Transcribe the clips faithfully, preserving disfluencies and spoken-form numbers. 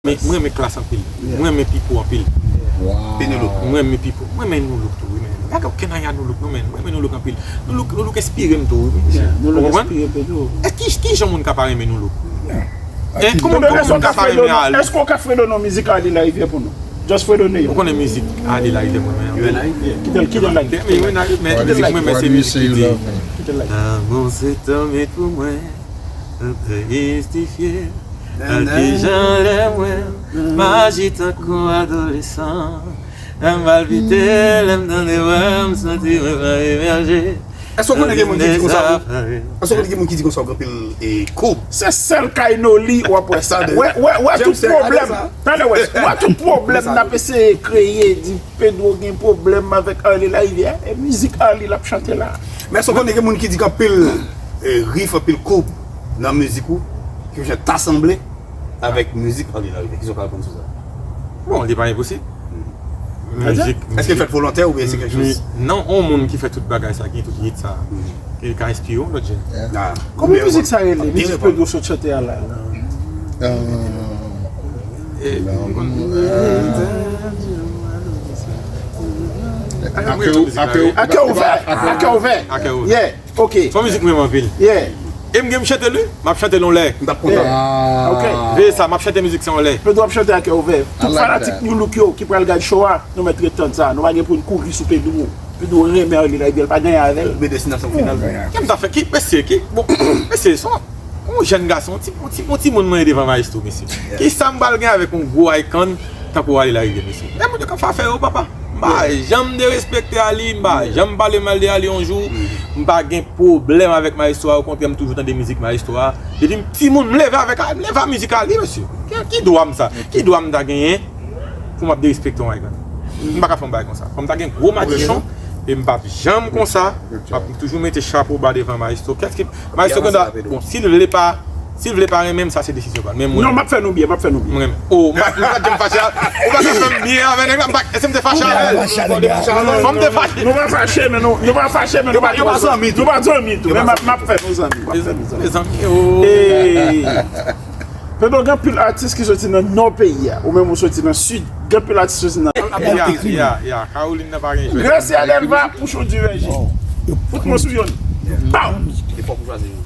Men, mwen renmen Klass anpil. Mwen renmen Pipo anpil. Mwen renmen Pipo. Mwen renmen Nu Look tou, wi, men. Pa gen okenn aya Nu Look, non, men. Mwen renmen Nu Look anpil. Nu Look, Nu Look enspire m tou, wi, men. Ou konprann? E ki, ki jan moun ka pa renmen Nu Look? Kòman, kòman moun ka pa renmen Arly? Èske w ka fredone yon mizik Arly Larivière pou nou? Just fredone yon. Ou konnen mizik Arly Larivière mwen renmen anpil. Kite l, kite l like. Men mizik mwen renmen se mizik ki di, lanmou se tan met pou mwen. Mwen te jistifye. Nan kijan lè mwen m aji tankou adolesan. Lè m palpite, lè m tande vwa, m santi mwen pral emerje. Èske w konnen gen moun ki di konsa? Èske w konnen gen moun ki di konsa w gen anpil e koub? Se sèl kay Noli w ap wè sa. Wè, wè, wè tout pwoblèm. Tande wè, wè tout pwoblèm n ap eseye kreye, di Pedro gen pwoblèm avèk Arly Larivière. E mizik Arly l ap chante la. Men èske w konnen gen moun ki di gen anpil e, riff, anpil koub nan mizik ou ki jan ta sanble avèk mizik Arly Larivière? Kisa w ka reponn sou sa? Bon, li pa enposib. Mizik, èske l fèt volontè oubyen se kèk chans? Non, yon moun ki fè tout bagay sa, ki gen tout hit sa, ki ka enspire w lòt jan. Kòman mizik sa rele? Mizik Pedro sot chante a la. Akè ouvè. Akè ouvè. Akè ouvè. Yeah. Ok. Se yon mizik mwen renmen anpil. Yeah. E m gen m chante l wi, m ap chante l yon lè. M t ap kontan. Ok. Veye sa, m ap chante mizik sa yon lè. Pedro ap chante Akè ouvè. Tout fanatik Nu Look yo ki pral gad show a, nou mèt ret tann sa. Nou pa gen pou n kouri sou Pedro. Pedro renmen Arly Larivière, l pa genyen avè l. Oubyen destinasyon final. Kè m ta fè, ki, mesye, ki, bon, mesye, se yon, yon jèn gason, yon ti, yon ti, yon timoun mwen ye devan maestro, mesye. Kisa m pral gen avèk yon gwo icon tankou Arly Larivière, mesye? Lè moun yo k ap fè afè yo, papa. M pa janm derespekte Arly, m pa janm pale mal de Arly yon jou. M pa gen pwoblèm avèk maestro a, okontrè, m toujou tande mizik maestro a. Depi m timoun, m leve avèk, m leve a mizik Arly, mesye. Ki, ki dwa m sa? Ki dwa m ta genyen pou m ap derespekte yon icon? M pa ka fè yon bagay konsa. Fò m ta gen gwo madichon, e m p ap janm konsa. M ap toujou mete chapo ba devan maestro. Kès ki Maestro Ganda, bon, si l vle pa, si l vle pa renmen m, sa se desizyon pa l. Men mwen. Non, m ap fè nou byen, m ap fè nou byen. Mwen renmen. Oh, m pa, m pa janm fache. Ou pa ka fè m byen avè nèg la, m pa, èske m te fache avè l? Fò m te fache. Nou pa fache, men nou, nou pa fache, men nou pa zanmi tou. Nou pa zanmi tou, men m ap, m ap fè nou zanmi, m ap fè nou zanmi. Mezanmi, oh. Pedro, gen anpil atis ki soti nan nò peyi a. Ou menm ou soti nan sid. Gen anpil atis soti nan. Ya, ya, ya. Caroline nan pa gen jwèt. Gracia Delva, Pouchon Divèje. Fout mwen sou youn. Pow! E fò pou chwazi youn.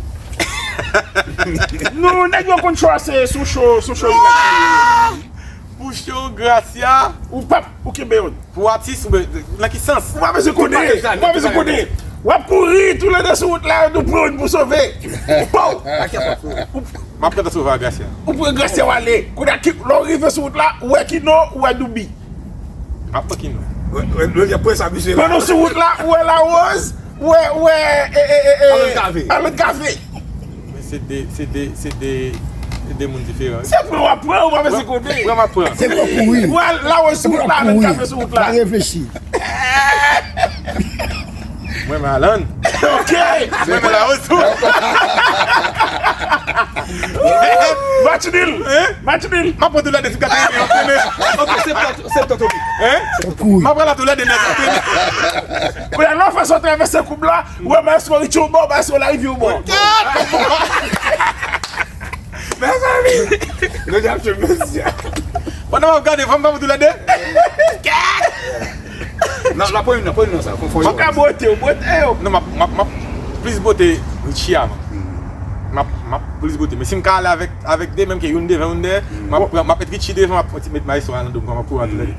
Non, nèg yo konn chwazi sou cho, sou cho. Pouchon, Gracia. Ou pap, ou kenbe youn. Pou atis, oubyen nan ki sans? Ou pa bezwen konnen, ou pa bezwen konnen. W ap kouri toulede sou wout la, nou pran youn pou sove. Pow! M ap gentan sove a Gracia. Ou pran Gracia w ale. Kounye a ki, lè w rive sou wout la, ou wè Kino, ou wè Doubi. M ap pran Kino. Pandan w sou wout la, ou wè Larose, ou wè, ou wè, e, e, e, e, Alan Cavé. Alan Cavé. Men se de, se de, se de, se de moun diferan. Se pran w ap pran, ou pa bezwen konnen. Pran m ap pran. Se pou kouri. Ou wè Larose sou wout la, Alan Cavé sou wout la. Pa reflechi. Mwen, men Alan. Ok. Mwen, men Larose tou. Match nul. Hein? Match nul. M ap pran toulède tout gade yon premye. Ok, se pran, se pran topi. Hein? M ap pran la toulède nèt. Kounye a, lè w fè sa w travèse koub la, ou wè maestro Richie yon bò, maestro Larivière yon bò. Mezanmi. Nou di ap jwe mesye. Pandan m ap gade, fò m pa pran toulède. Non, la pran youn nan, pran youn nan sa. Fò, fò yo. Ou ka bote, ou bote yo. Non, m ap, m ap, m ap plis bote Richie a, man. M ap, m ap plis bote. Men si m ka ale avèk, avèk de, menm ke youn devan, youn dèyè, m ap pran, m ap met Richie devan, m ap met maestro a nan do m, m ap kouri a toulède.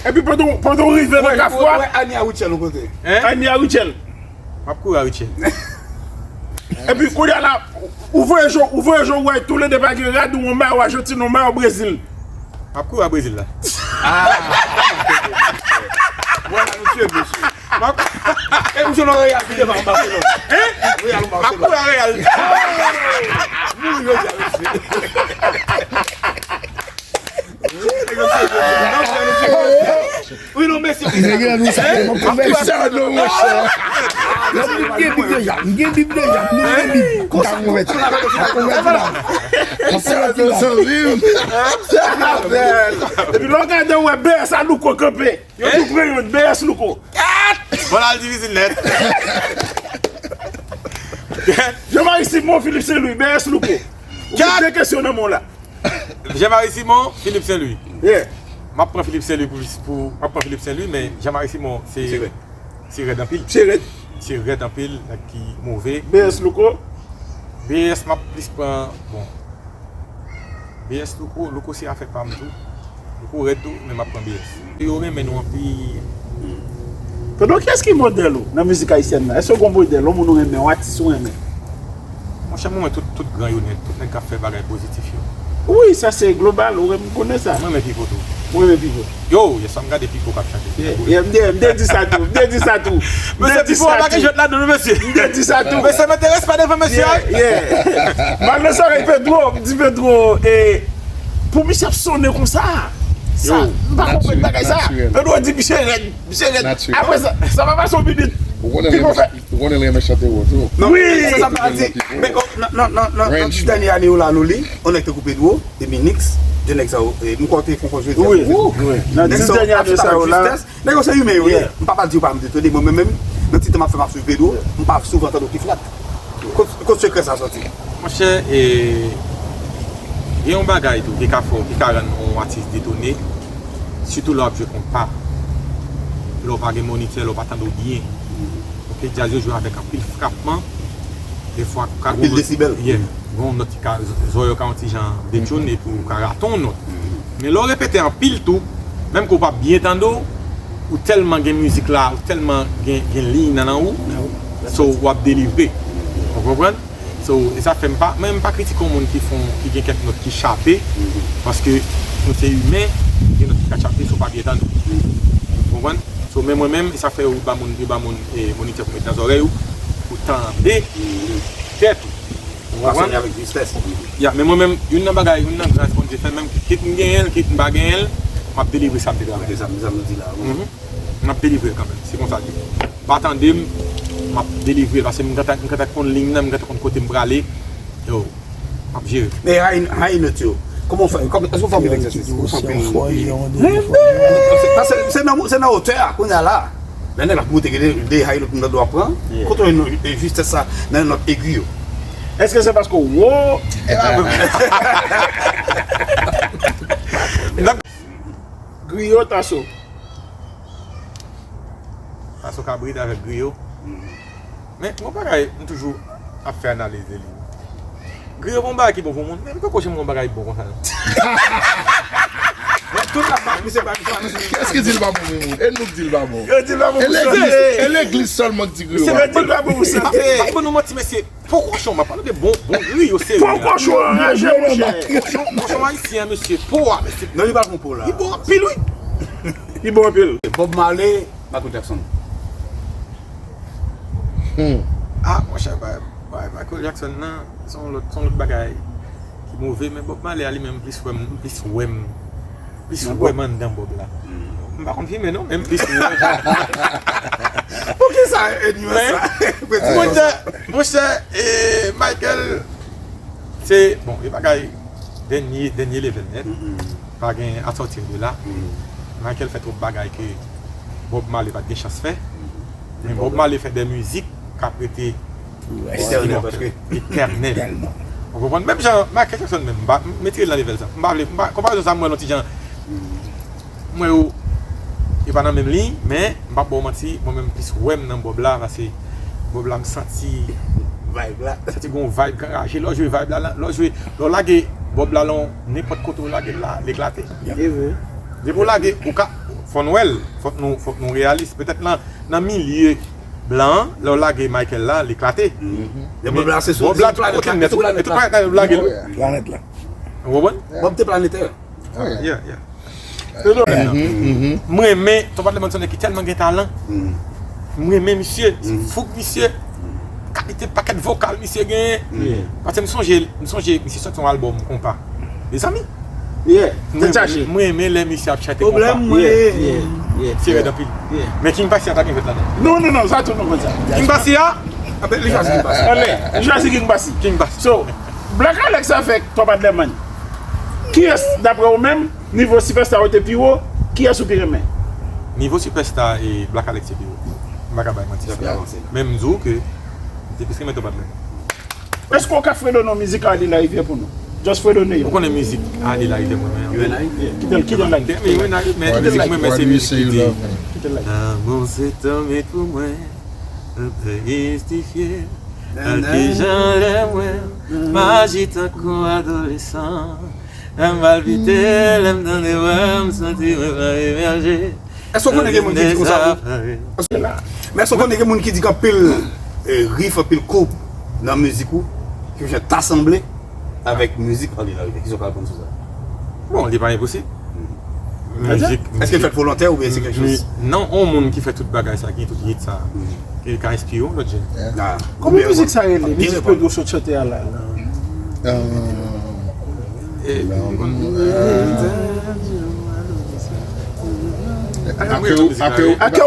Epi pandan, pandan w rive nan kafou a. Wè, wè, wè, Ania Rutshelle yon kote. Hein? Ania Rutshelle. M ap kouri a Richie. Epi kounye a la, ou voye je w, ou voye je w wè toulede pa gen rad, ou yon mayo Ajantin, yon mayo Brezil. M ap kouri a Brezil la. Ah! Wè la, nou tchwe mesye. M ap, e misye nan Real ki devan Barcelone. Hein? Real ou Barcelone? M ap kouri a Real. Mouri jodi a, mesye. Wi, non, mesye. Nèg la nou sa, m ap konvèti. Sa non, monchè. M gen Bib deja, m gen Bib deja, m gen Bib. M ka konvèti. M ap konvèti la. M ap konvèti la. Epi lè w gade, w wè B S a Louko kanpe. Yo tou pran youn, B S Louko. Vwala l difisil nèt. Jean-Marie Simon, Philippe Saint-Louis, B S Louko. Ou gen de kesyon nan men w la. Jean-Marie Simon, Philippe Saint-Louis. Yeah. M ap pran Philippe Saint-Louis pou, pou, m ap pran Philippe Saint-Louis, men Jean-Marie Simon, se, se rèd anpil. Se rèd. Se rèd anpil, nèg ki move. B S Louko. B S, m ap plis pran, bon. B S Louko, Louko se afè pa m tou. Louko rèd tou, men m ap pran B S. Yo renmen nou anpil. Tonton, kiyès ki modèl ou nan mizik ayisyèn nan? Èske w gen yon modèl, yon moun ou renmen, yon atis ou renmen? Monchè, mwen, mwen, tout, tout gran yo nèt, tout nèg k ap fè bagay pozitif yo. Wi, sa se global, ou renmen, m konnen sa. Mwen renmen Pipo tou. Ou renmen Pipo? Yo, yèswa m gade Pipo k ap chante. Yeah, yeah, m te, m te di sa tou, m te di sa tou. Mesye, Pipo pa gen jwèt ladan l, mesye. M te di sa tou. Mesye, mete respè devan mesye a. Yeah, yeah. Mal nan sòrèy Pedro, m di Pedro, e, pou misye ap sonnen konsa. Sa, m pa konprann bagay sa. Pedro di misye rèd, misye rèd. Apre sa, sa pa pase yon minit. Ou konnen Pipo fè. Ou konnen l renmen chante wo tou. Wi. Se sa m ta di. Men, oh, nan, nan, nan, nan, nan dis dènye ane yo la, nou li, yon nèg tankou Pedro, Eminix, de nèg sa yo, eh, m kwè w te konprann jodi a. Wi, wi. Nan dis dènye ane sa yo la. Nèg yo se imen yo ye. Yeah. M pa pral di yo pa m detone, mwen menm, menm, nan ti tan m ap fè m ap swiv Pedro, m pa souvan tande w ki flat. Kot, kot sekrè sa soti? Monchè, e, gen yon bagay tou ki ka fè w, ki ka rann yon atis detone, sitou lè w ap jwe konpa. Lè w pa gen monitè, lè w pa tande w byen. Ok, djaz yo jwe avèk anpil frapman. Defwa, ka anpil desibèl. Yeah. Gon nòt ki ka, zòrèy yo ka yon ti jan detchoune epi ou ka rate yon nòt. Men lè w repete anpil tou, menm ke w p ap byen tande w, ou tèlman gen mizik la, ou tèlman gen, gen liy nan, nan ou, so w ap delivre. Ou konprann? So, e sa fè m pa, mwen m pa kritike yon moun ki fè, ki gen kèk nòt ki chape, paske nou se imen, gen nòt ki ka chape, so w pa byen tande w. Ou konprann? So, men mwen menm, e sa fè yo ba moun, yo ba moun, e, monitè pou met nan zòrèy ou, pou tande tèt ou. Ou konprann? Avèk jistès. Ya, men mwen menm, youn nan bagay, youn nan gras Bondye fè m menm, kit m genyen l, kit m pa genyen l, m ap delivre sa m te travay. Se sa m, sa m di la, wi. Mhm. M ap delivre l kanmenm. Se konsa l ye. Pa tande m, m ap delivre l, paske m gentan, m gentan konn liy nan, m gentan konn kote m prale. Yo, m ap jere. Men high, high note yo, kòman w fè? Kòman, èske w fè anpil egzèsis? Ou fè anpil. Paske se nan, se nan otè a, kounye a la. Lè nèg la ap moute, gen de, de high note m tande w ap pran. Yeah. Kote w jwenn, eh, jistès sa nan nòt egi yo? Èske se paske w wo? E pa vre. Griyo, Taso. Taso kabrit avèk griyo. Men, yon bagay, m toujou ap fè analiz de li. Griyo pa yon bagay ki bon pou moun, men m poko janm wè yon bagay bon konsa, non. Tout la pa, misye pa, misye pa. Kiyès ki di l pa bon pou moun? E nou k di l pa bon. Yo di l pa bon pou sante. E legliz, e legliz sèlman k di griyo pa bon. Yo di l pa bon pou sante. Pa ban nou manti, mesye. Po kochon, m ap pale de bon, bon griyo serye. Po kochon anraje, monchè. Kochon, kochon ayisyen an, mesye. Po a, mesye. Non, li pa bon po la. Li bon anpil, wi. Li bon anpil. Bob Marley, Michael Jackson. Hmm. Ah, monchè, bay, bay Michael Jackson nan, se yon lòt, se yon lòt bagay ki move, men Bob Marley a li menm plis wè m, plis wè m, plis wè m anndan Bob la. M pa konn fimen non, men m plis wè m. Poukisa enmi sa? Monchè, monchè, e, Michael, se, bon, e bagay dènye, dènye level nèt. Pa gen à sortir de là. Michael fè twòp bagay ke Bob Marley pa t gen chans fè. Men Bob Marley fè de mizik k ap rete etènèl. Etènèl. Ou konprann? Menm jan Michael Jackson menm, m pa, m retire l nan level sa. M pa vle, m pa, konparezon sa m wè l yon ti jan, m wè yo, yo pa nan menm liy, men m p ap ba w manti, mwen menm m plis wè m nan Bob la, paske Bob la m santi vibe la. Santi gon vibe k anraje, lè w jwe vibe la, lè w jwe, lè w lage Bob la lan nenpòt kote w lage l la, l eklate. E vre. Depi w lage, ou ka, fò n wè l, fòk nou, fòk nou reyalis. Petèt nan, nan milye blan an, lè w lage Michael la, l eklate. Bob la se sou, Bob la, tout planèt la, tout planèt la. Tout planèt la, lage l. Planèt la. Ou konprann? Bob te planetè. Yeah, yeah. M renmen Tonpadleman, se yon nèg ki tèlman gen talan. M renmen misye, fouk misye, kalite pakèt vokal misye genyen. Paske m sonje, m sonje misye sòti yon albòm konpa. Mezanmi, m renmen lè misye ap chante konpa. Se rèd anpil. Men King Passy a ta gen jwèt ladan. Non, non, non, sa tou nou konn sa. King Passy a? Li chwazi King Passy. Li chwazi King Passy. King Passy. So, Black Alex avèk Tonpadleman. Kiyès, daprè ou menm, nivo sipèsta yo te pi wo, kiyès ou pi renmen? Nivo sipèsta e Black Alex te pi wo. M pa ka bay manti sa. Men m di w ke m te plis renmen Tonpadleman. Èske w ka frennen yon mizik Arly Larivière pou nou? Just Fredo Ney. Ou konnen mizik Arly Larivie mwen renmen anpil. Kite l, kite l la. Mwen renmen mizik mwen, men se mizik ki di. Kite l la. Lanmou se tanmen pou mwen, mwen te mistifye. Al kijan lè mwen m aji tankou adolesan. Lè m palpite, lè m tande vwa, m santi mwen va emèje. Èske w konnen gen moun ki di konsa tou? Men èske w konnen gen moun ki di gen anpil, eh, riff, anpil koub nan mizik ou ki jan ta sanble avèk mizik Arly Larivie? Kisa w ka reponn sou sa? Bon, li pa enposib. Mizik, èske l fèt volontè oubyen se kèk choz? Non, yon moun ki fè tout bagay sa, ki gen tout hit sa, ki ka enspire w lòt jèn. Kòman mizik sa rele? Mizik Pedro sot chante a la. Akè ouvè. Akè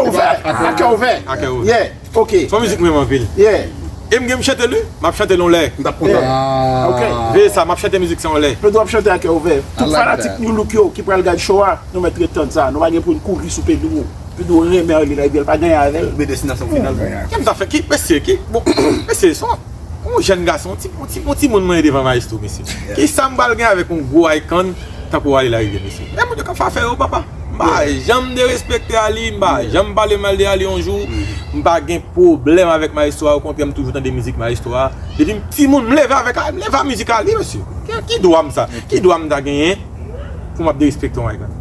ouvè. Akè ouvè. Yeah. Ok. Se yon mizik mwen renmen anpil. Yeah. E m gen m chante li, m ap chante l yon lè. M t ap kontan. Ok. Veye sa, m ap chante mizik sa yon lè. Pedro ap chante Akè ouvè. Tout fanatik New Look yo ki pral gad show a, nou mèt ret tann sa. Nou pa gen pou n kouri sou Pedro. Pedro renmen Arly Larivie, l pa gen anyen avè l. Men destinasyon final. Kè m ta fè, ki, mesye, ki, bon, mesye, se yon jèn gason, yon ti, yon ti, yon timoun mwen devan maestro, mesye. Kisa m pral gen avèk yon gwo icon tankou Arly Larivie, mesye? E moun yo k ap fè afè yo, papa. M pa janm derespekte Arly, m pa janm pale mal de Arly yon jou. M pa gen pwoblèm avèk maestro a, okontrè, m toujou tande mizik maestro a. Depi m timoun, m leve avèk Arly, m leve a mizik Arly, mesye. Ki, ki dwa m sa? Ki dwa m ta genyen pou m ap derespekte yon icon?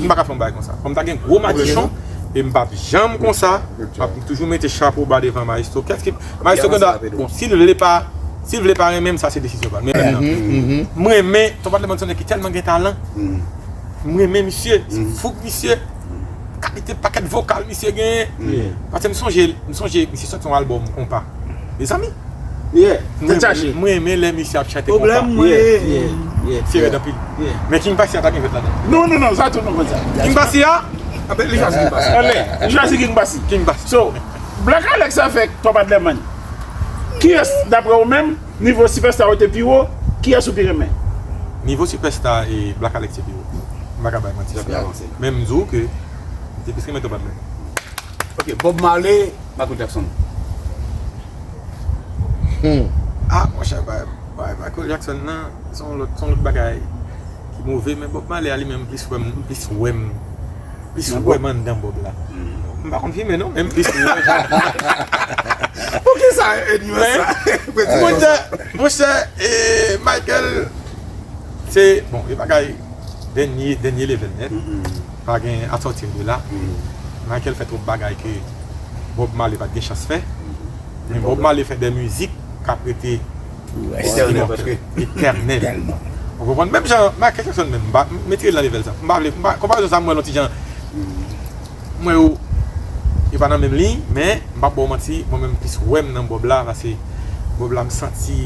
M pa ka fè yon bagay konsa. Fò m ta gen gwo madichon, e m p ap janm konsa. M ap toujou mete chapo ba devan maestro. Kès ki, maestro Ganda, bon, si l vle pa, si l vle pa renmen m, sa se desizyon pa l. Men menm nan, m renmen Tonpad Lèmòn se yon nèg ki tèlman gen talan. M renmen misye, se fouk misye, kalite pakèt vokal misye genyen. Paske m sonje, m sonje misye sòti yon albòm konpa. Mezanmi, yeah, tèt chaje. M renmen lè misye ap chante konpa. Pwoblèm mwen. Yeah, yeah, yeah. Se rèd anpil. Men King Bassy a ta gen fèt ladan. Non, non, non, sa tou nou konn sa. King Bassy a? Anben, li chwazi King Bassy. Anben, li chwazi King Bassy. King Bassy. So, Black Alex avèk Tonpad Lèmòn. Kiyès, daprè w menm, nivo sipèsta yo te pi wo, kiyès ou pi renmen? Nivo sipèsta e Black Alex te pi wo. M pa ka bay manti. Men m di w ke m te plis renmen Tonpad Lèmòn. Ok, Bob Marley, Michael Jackson. Hmm. Ah, monchè, bay, bay Michael Jackson nan, se yon lòt, se yon lòt bagay ki move, men Bob Marley a li menm plis wè m, plis wè m, plis wè m anndan Bob la. M pa konn fimen non, men m plis wè. Poukisa e di sa? Monchè, monchè, eh, Michael, se, bon, e bagay dènye, dènye level nèt. Pa gen a sòti de la. Michael fè twòp bagay ke Bob Marley pa t gen chans fè. Men Bob Marley fè de mizik k ap rete etènèl, etènèl. Ou konprann? Menm jan Michael Jackson menm, m pa, m retire l nan level sa. M pa vle, m pa, konparezon sa m wè l yon ti jan, m wè yo, yo pa nan menm liy, men m p ap ba w manti, mwen menm m plis wè m nan Bob la, paske Bob la m santi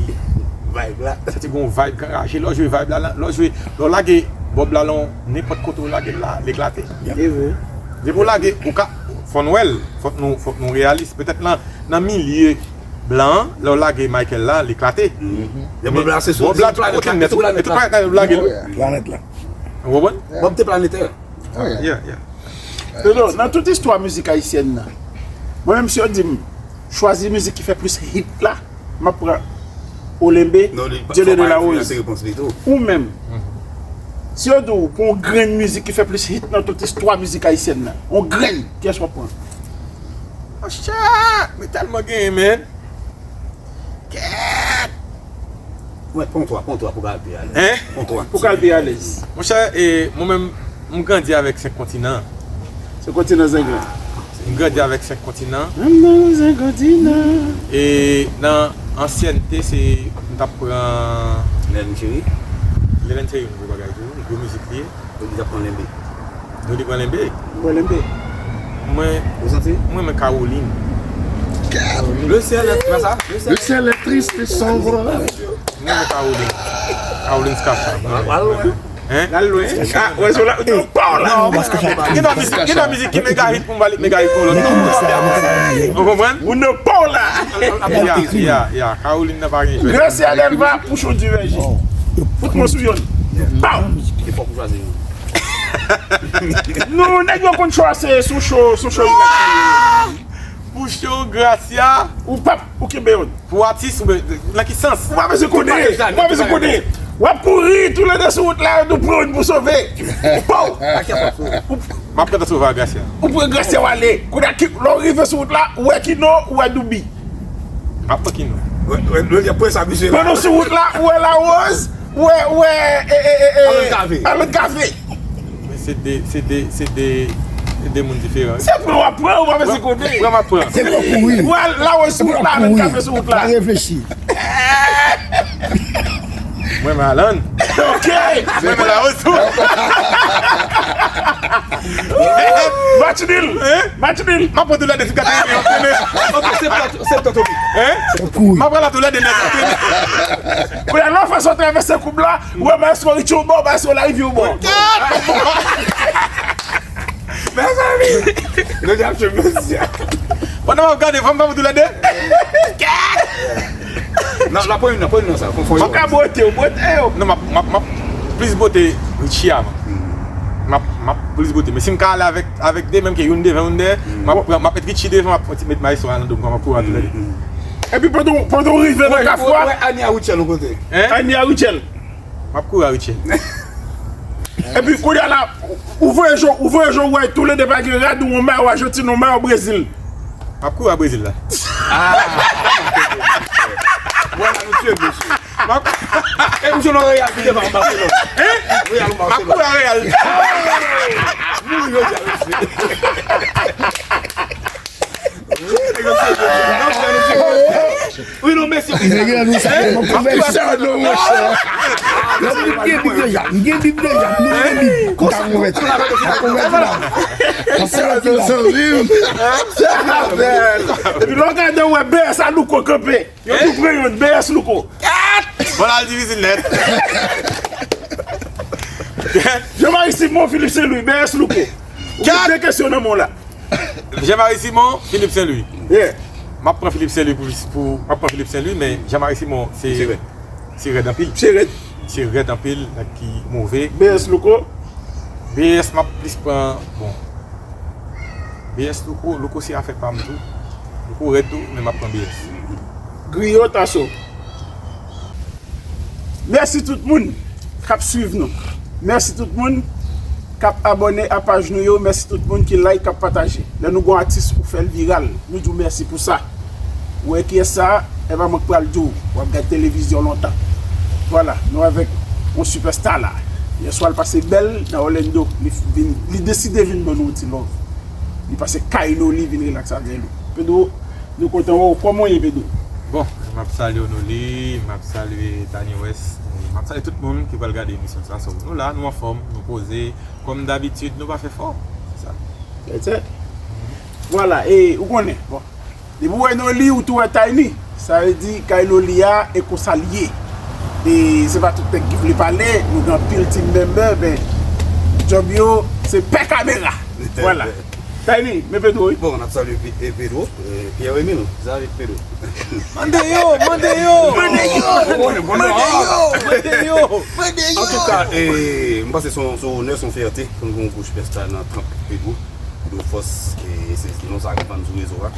vibe la. Santi gon vibe k anraje. Lè w jwe vibe la, lè w jwe, lè w lage Bob la lan nenpòt kote w lage l la, l eklate. E vre. Depi w lage, ou ka, fò n wè l, fòk nou, fòk nou reyalis. Petèt nan, nan milye blan an, lè w lage Michael la, l eklate. Bob la, tout kote nèt, tout planèt la, lage l. Planèt la. Ou konprann? Bob te planetè. Yeah, yeah. Dodo, nan tout istwa mizik ayisyèn nan, mwen menm si yo di m chwazi mizik ki fè plis hit la, m ap pran Olembe, Dieudonné Larose. Ou menm, si yo di w pou yon grenn mizik ki fè plis hit nan tout istwa mizik ayisyèn nan, yon grenn, kiyès w ap pran? Monchè, men tèlman genyen, men. Kèt! Mwen, pran twa, pran twa pou ka al pi alèz. Hein? Pran twa. Pou ka al pi alèz. Monchè, e, mwen menm, m grandi avèk senk kontinan. Senk kontinan zenglen. M grandi avèk senk kontinan. Mwen nan senk kontinan. E nan ansyènte, se, m t ap pran Lèlèn Cheri. Lèlèn Cheri, yon gwo bagay tou, yon gwo mizik li ye. Ou di t ap pran Lenbe. Dodi pran Lenbe. Mwen, mwen, ou santi? Mwen, mwen Caroline. Caroline. Le ciel est, pa sa? Le ciel est triste et sombre. Mwen, mwen Caroline. Caroline Scaffa. Hein? L al lwen. Ah, wè, se la, nou pa w la. Gen nan mizik, gen nan mizik ki mega hit pou m pale mega hit pou lòt. Ou konprann? Ou nan pa w la. Ya, ya, ya. Caroline nan pa gen jwèt. Gracia Delva, Pouchon Divèje. Fout mwen sou youn. Bam! Li fò pou chwazi youn. Non, nèg yo konn chwazi sou cho, sou cho. Pouchon, Gracia. Ou p ap, ou kenbe youn. Pou atis, ou be-, nan ki sans? Ou pa bezwen konnen. Ou pa bezwen konnen. W ap kouri toulede sou wout la, nou pran youn pou sove. Pow! Ou, M ap gentan sove a Gracia. Ou pran Gracia w ale. Kounye a, ki- lè w rive sou wout la, ou wè Kino, ou wè Doubi. M ap pran Kino. Lè y ap pran sa misye la. Pandan w sou wout la, ou wè Larose, ou wè, ou wè e, e, e, e, Alan Cavé. Alan Cavé. Men se de, se de, se de, se de moun diferan. Se pran w ap pran, ou pa bezwen konnen. Pran m ap pran. Se pou kouri. Ou wè Larose sou wout la, Alan Cavé sou wout la. Pa reflechi. Mwen men Alan. Ok. Mwen men Larose tou. Match nul. Match nul. M ap pran toulede sou katriyèm an premye. Ok, se plat, se plat, ok. Hein? Se pou kouri. M ap pran la toulede nèt an premye. Kounye a, lè w fè sa w travèse koub la, ou wè maestro Richie w bò, maestro Larivye w bò. Mezanmi. Nou di ap jwe mèsi a. Pandan m ap gade, fò m pa pran toulede. Non, la pran youn nan, pran youn nan sa. Fò, fò Ou ka bwote, ou bwote yo. Non, m ap, m ap, m ap plis bwote Richie a, man. M ap, m ap plis bwote. Men si m ka ale avèk, avèk de, menm ke youn devan, youn dèyè, m ap pran, m ap met Richie devan, m ap met maestro a nan do m, m ap kouri a toulede. Epi pandan, pandan w rive nan kafou a, Wè Ania Richel yon kote. Hein? Ania Richel. M ap kouri a Richie. Epi kounye a la, ou voye je w, ou voye je w wè toulede pa gen rad ou yon mayo Ajantin, yon mayo Brezil. M ap kouri a Brezil la. Wè la nou tye mesye. M ap, E misye nan Real ki devan Barcelone. Real m ap kouri Barcelone. a Real. Mouri yo di a mesye. Wi non mesye. Nèg la nou sa tèlman konvèti. Sa non monchè. Lè m gen Bib deja, m gen Bib deja, m gen Bib. M ka konvèti. M ka konvèti la. M ap konvèti la. Epi lè w gade, ou wè B S a Louko kanpe. Yo tou pran youn, B S Louko. Bon, la divize nèt. Jean-Marie Simon, Philippe Saint-Louis, B S Louko. Ou gen de kesyon nan men w la. Jean-Marie Simon, Philippe Saint-Louis. Yeah. M ap pran Philippe Saint-Louis pou, pou m ap pran Philippe Saint-Louis, men Jean-Marie Simon se Se vre. Se rèd anpil. Se rèd. Se rèd anpil, nèg ki move. B S Louko. B S m ap plis pran, bon. B S Louko, Louko se afè pa m tou. Louko rèd tou, men m ap pran B S. Griyo Taso. Mèsi tout moun k ap swiv nou. Mèsi tout moun k ap abòne a paj nou yo. Mèsi tout moun ki like, k ap pataje. Lè nou gon atis, ou fè l viral. Nou di w mèsi pou sa. Ou wè kiyès sa a? Epa mwen k pral di w. W ap gad televizyon lontan. Vwala, nou avèk yon sipèsta la. Yèswa l pase bèl nan Orlando. Li vin, li deside vin ban nou yon ti love. Li pase kay nou, li vin rilaks avè nou. Pedro, nou kontan wè w. Kòman w ye, Pedro? Bon, m ap salye Onoli, m ap salye Tani West, m ap salye tout moun ki pral gade emisyon sa. So, nou la, nou anfòm, nou poze. Kòm dabitid, nou pa fè fò. Se sa. Tèt, tèt. Vwala, e ou konnen, bon. Depi w wè Noli, ou tou wè Tiny. Sa vle di, kay Noli a, e konsa l ye. E se pa tout nèg ki vle pale, nou gen anpil team member, men djòb yo, se pè kamera. Vwala. Tiny, men Pedro, wi. Bon, n ap salye Pe- e Pedro, e Pierre Emile, sa vle Pedro. Mande yo, mande yo! Mande yo! Mande yo! Mande yo! Antouka, e, m panse se yon se yon onè, se yon fyète pou n gen yon gwo sipèsta nan tranp Pedro. Pedro Fòs, e se non sa ki vann sou rezo a.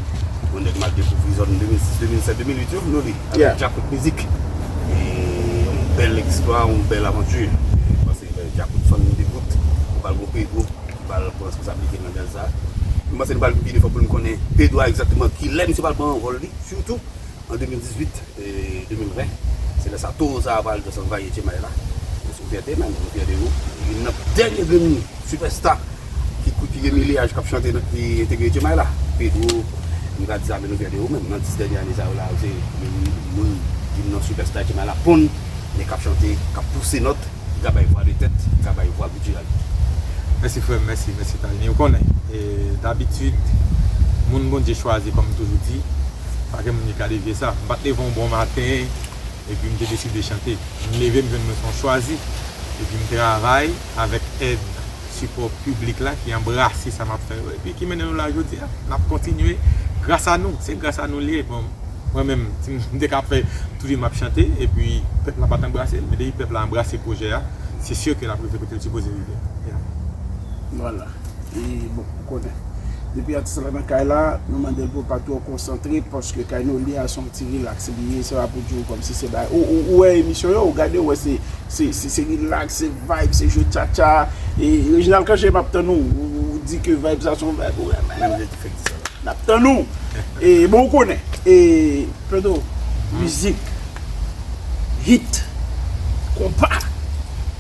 Yon nèg m al dekouvri zòn de mil sis, de mil sèt, de mil uit yo, Noli, avèk Djakout Mizik. E yon bèl eksplwa, yon bèl avanti. M panse Djakout fann li dekout, ou pral gwo Pedro, ou pral pran responsablite nan djaz sa. M panse nou pral vin pi defò pou n konnen Pedro a egzakteman kilè misye pral pran anvòl li, sitou an de mil dizuit, e de mil ven. Se lè sa towo sa a pral desann vaye Jemay la. Se yon fyète menm, yon fyète wi. Youn nan dènye grenn sipèsta ki kou ki gen milyaj k ap chante nan ki entegre Jemay la. Pedro, m ka di sa, men nou fyète wi menm. Nan dis dènye ane sa yo la, se youn, youn nan sipèsta Jemay la ponn, men k ap chante, k ap pouse nòt, ki ka bay vwa de tèt, ki ka bay vwa gitiral. Mèsi frè m, mèsi, mèsi Tiny. Ou konnen, e, dabitid, moun Bondye chwazi, kòm m toujou di, pa gen moun ki ka devye sa. M pa t leve yon bon maten, epi m te deside chante. M leve, m jwenn mwen se yon chwazi, epi m travay avèk èd, sipò piblik la ki anbrase sa m ap fè yo, epi ki mennen nou la jodi a. N ap kontinye gras a nou, se gras a nou li ye. Bon, mwen menm, si m te ka fè tout vi m ap chante, epi pèp la pa t anbrase l, men depi pèp la anbrase pwojè a, se si ke l ap rive kote l sipoze rive. Yeah. Vwala. E bon, ou konnen. Depi atis la nan kay la, nou mande l pou l pa twò konsantre, paske kay Noli a se yon ti rilaks li ye, se pa pou di w kòmsi se bagay. Ou, ou, ou wè emisyon yo, ou gade, ou wè se, Se, se, se relax, se vibe, se jwe tchatcha. E Reginald Cangé, m ap tann ou. Ou, ou di ke vibe sa se yon vibe ou renmen. Mwen, mwen te fèk di sa. N ap tann ou. E, bon, ou konnen. E, Pedro, mizik, hit, konpa.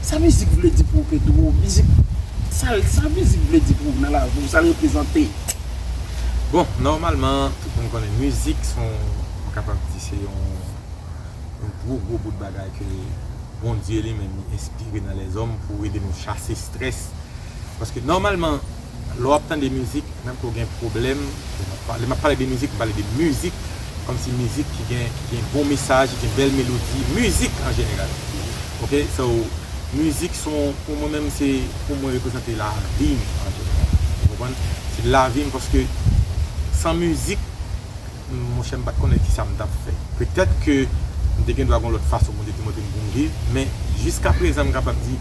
Sa mizik vle di pou ou, Pedro? Mizik, sa, sa mizik vle di pou ou nan lavi w? Sa l reprezante? Bon, nòmalman, tout moun konnen mizik se yon, m kapab di se yon, yon gwo, gwo bout bagay ke Bondye li menm li enspire nan lèzòm pou ede nou chase estrès. Paske nòmalman, lè w ap tande mizik, menm ke w gen pwoblèm, lè m ap pa-, lè m ap pale de mizik, m pale de mizik, kòmsi mizik ki gen, ki gen bon mesaj, ki gen bèl melodi, mizik an jeneral. Oke? So, mizik se yon, pou mwen menm, se, pou mwen, reprezante lavi m an jeneral. Ou konprann? Se lavi m, paske san mizik, monchè, m pa t konnen kisa m t ap fè. Petèt ke m te gen dwa gen yon lòt fason Bondye te montre m pou m viv, men jiskaprezan, m kapab di,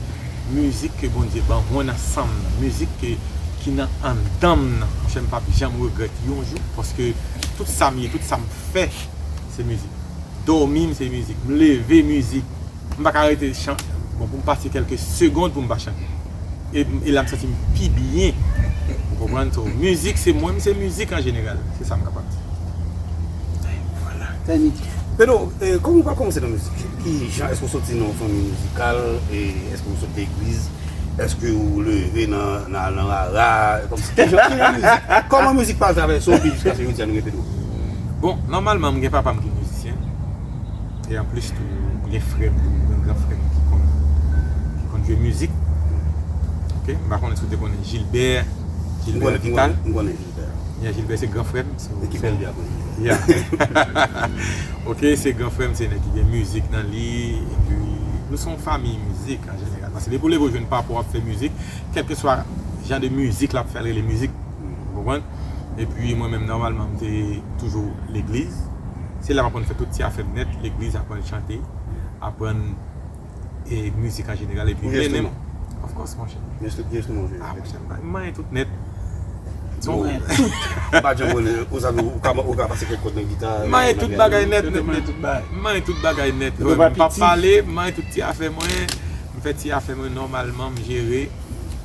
mizik ke Bondye ban mwen nan san m nan, mizik ke, ki nan anndan m nan, monchè, m p ap janm regrèt yon jou, paske tout sa m ye, tout sa m fè, se mizik. Dòmi m, se mizik. M leve, mizik. M pa ka rete chan-, bon, pou m pase kèlke segonn pou m pa chante. E, e la m santi m pi byen. Ou konprann? So, mizik, se mwen, se mizik an jeneral. Se sa m kapab di. Vwala. Tènik. Pedro, eh, kòman ou pa kòmanse nan mizik? Ki jan, èske w soti nan yon fanmi mizikal? E èske w soti legliz? Èske ou leve nan, nan, nan rara? Kòmsi, ki jan, ki jan mizik? Kòman mizik pase travèse w, pi jiskaske jodi a nou gen Pedro? Bon, nòmalman, m gen papa m ki mizisyen. E anplis tou, m gen frè m tou, m gen gran frè m ki konn, ki konn jwe mizik. Oke? M pa konnen si w te konnen Gilbert, Gilbert Vital. M konnen, m konnen Gilbert. Yeah, Gilbert se gran frè m. So, ekip L B a konnen Gilbert. Yeah. Oke, se gran frè m, se nèg ki gen mizik nan li. Epi, nou se yon fanmi mizik an jeneral. Paske depi w leve w jwenn papa w ap fè mizik, kèlkeswa jan de mizik l ap fè, l rele mizik. Ou konprann? Epi mwen menm, nòmalman, m te toujou legliz. Se la m aprann fè tout ti afè m nèt, legliz, aprann chante, aprann, e, mizik an jeneral, epi mennen m. Of course, monchè. Ki enstriman w jwe? Ah, monchè, m manyen tout nèt. Ou manyen tout. Ou pa janm wè, ou sa, ou ka, ou ka pase kèk kòd nan gita, m manyen tout bagay nèt, nèt, nèt. M manyen tout bagay nèt. M pa pale, m manyen tout ti afè mwen. M fè ti afè mwen nòmalman, m jere.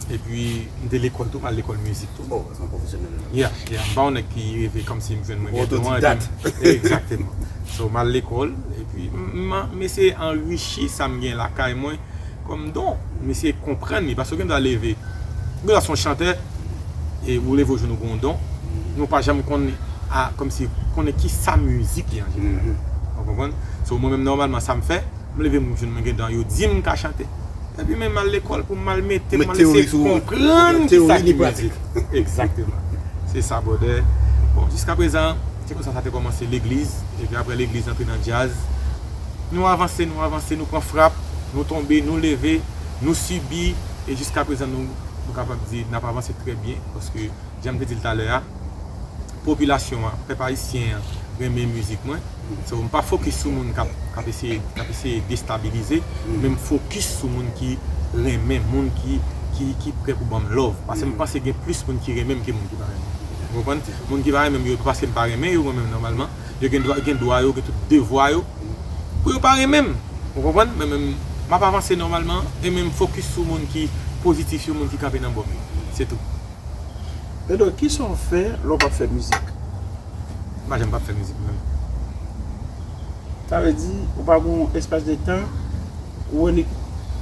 Epi, m te lekòl tou, m al lekòl mizik tou. Oh, se yon pwofesyonèl. Yeah, yeah. M pa yon nèg ki reve kòmsi m jwenn mwen gen don an, epi m, egzakteman. So, m al lekòl, epi m, m, m eseye anrichi sa m gen lakay mwen kòm don. M eseye konprann li, paske gen dwa leve. Gen dwa se yon chantè, e ou leve w jwenn ou gen yon don, men w pa janm konn, a, kòmsi konnen ki sa mizik ye an jeneral. Ou konprann? So, mwen menm, nòmalman, sa m fè, m leve m jwenn mwen gen don, yo di m m ka chante. Epi men m al lekòl pou m al mete, m al eseye konprann ki sa ki mizik. Egzakteman. Se sa, brother. Bon, jiskaprezan, se konsa sa te kòmanse legliz. Epi apre legliz, antre nan djaz. Nou avanse, nou avanse, nou pran frap, nou tonbe, nou leve, nou sibi. E jiskaprezan, nou, nou kapab di n ap avanse trè byen. Paske, jan m te di l talè a, popilasyon an, pèp ayisyen an, renmen mizik mwen. So, m pa fokis sou moun k ap, k ap eseye, k ap eseye destabilize, men m fokis sou moun ki renmen, moun ki, ki, ki prè pou ban m love. Paske m panse gen plis moun ki renmen m ke moun ki pa renmen m. Ou konprann? Moun ki pa renmen m yo, paske m pa renmen yo, mwen menm, nòmalman, yo gen dwa, gen dwa yo, gen tout devwa yo, pou yo pa renmen m. Ou konprann? Men, men, m ap avanse nòmalman, e men m fokis sou moun ki pozitif yo, moun ki kanpe nan bò m yo. Se tou. Pedro, kisa w fè lè w p ap fè mizik? M pa janm p ap fè mizik menm. Sa vle di, ou pa gon espas de tan, ou annik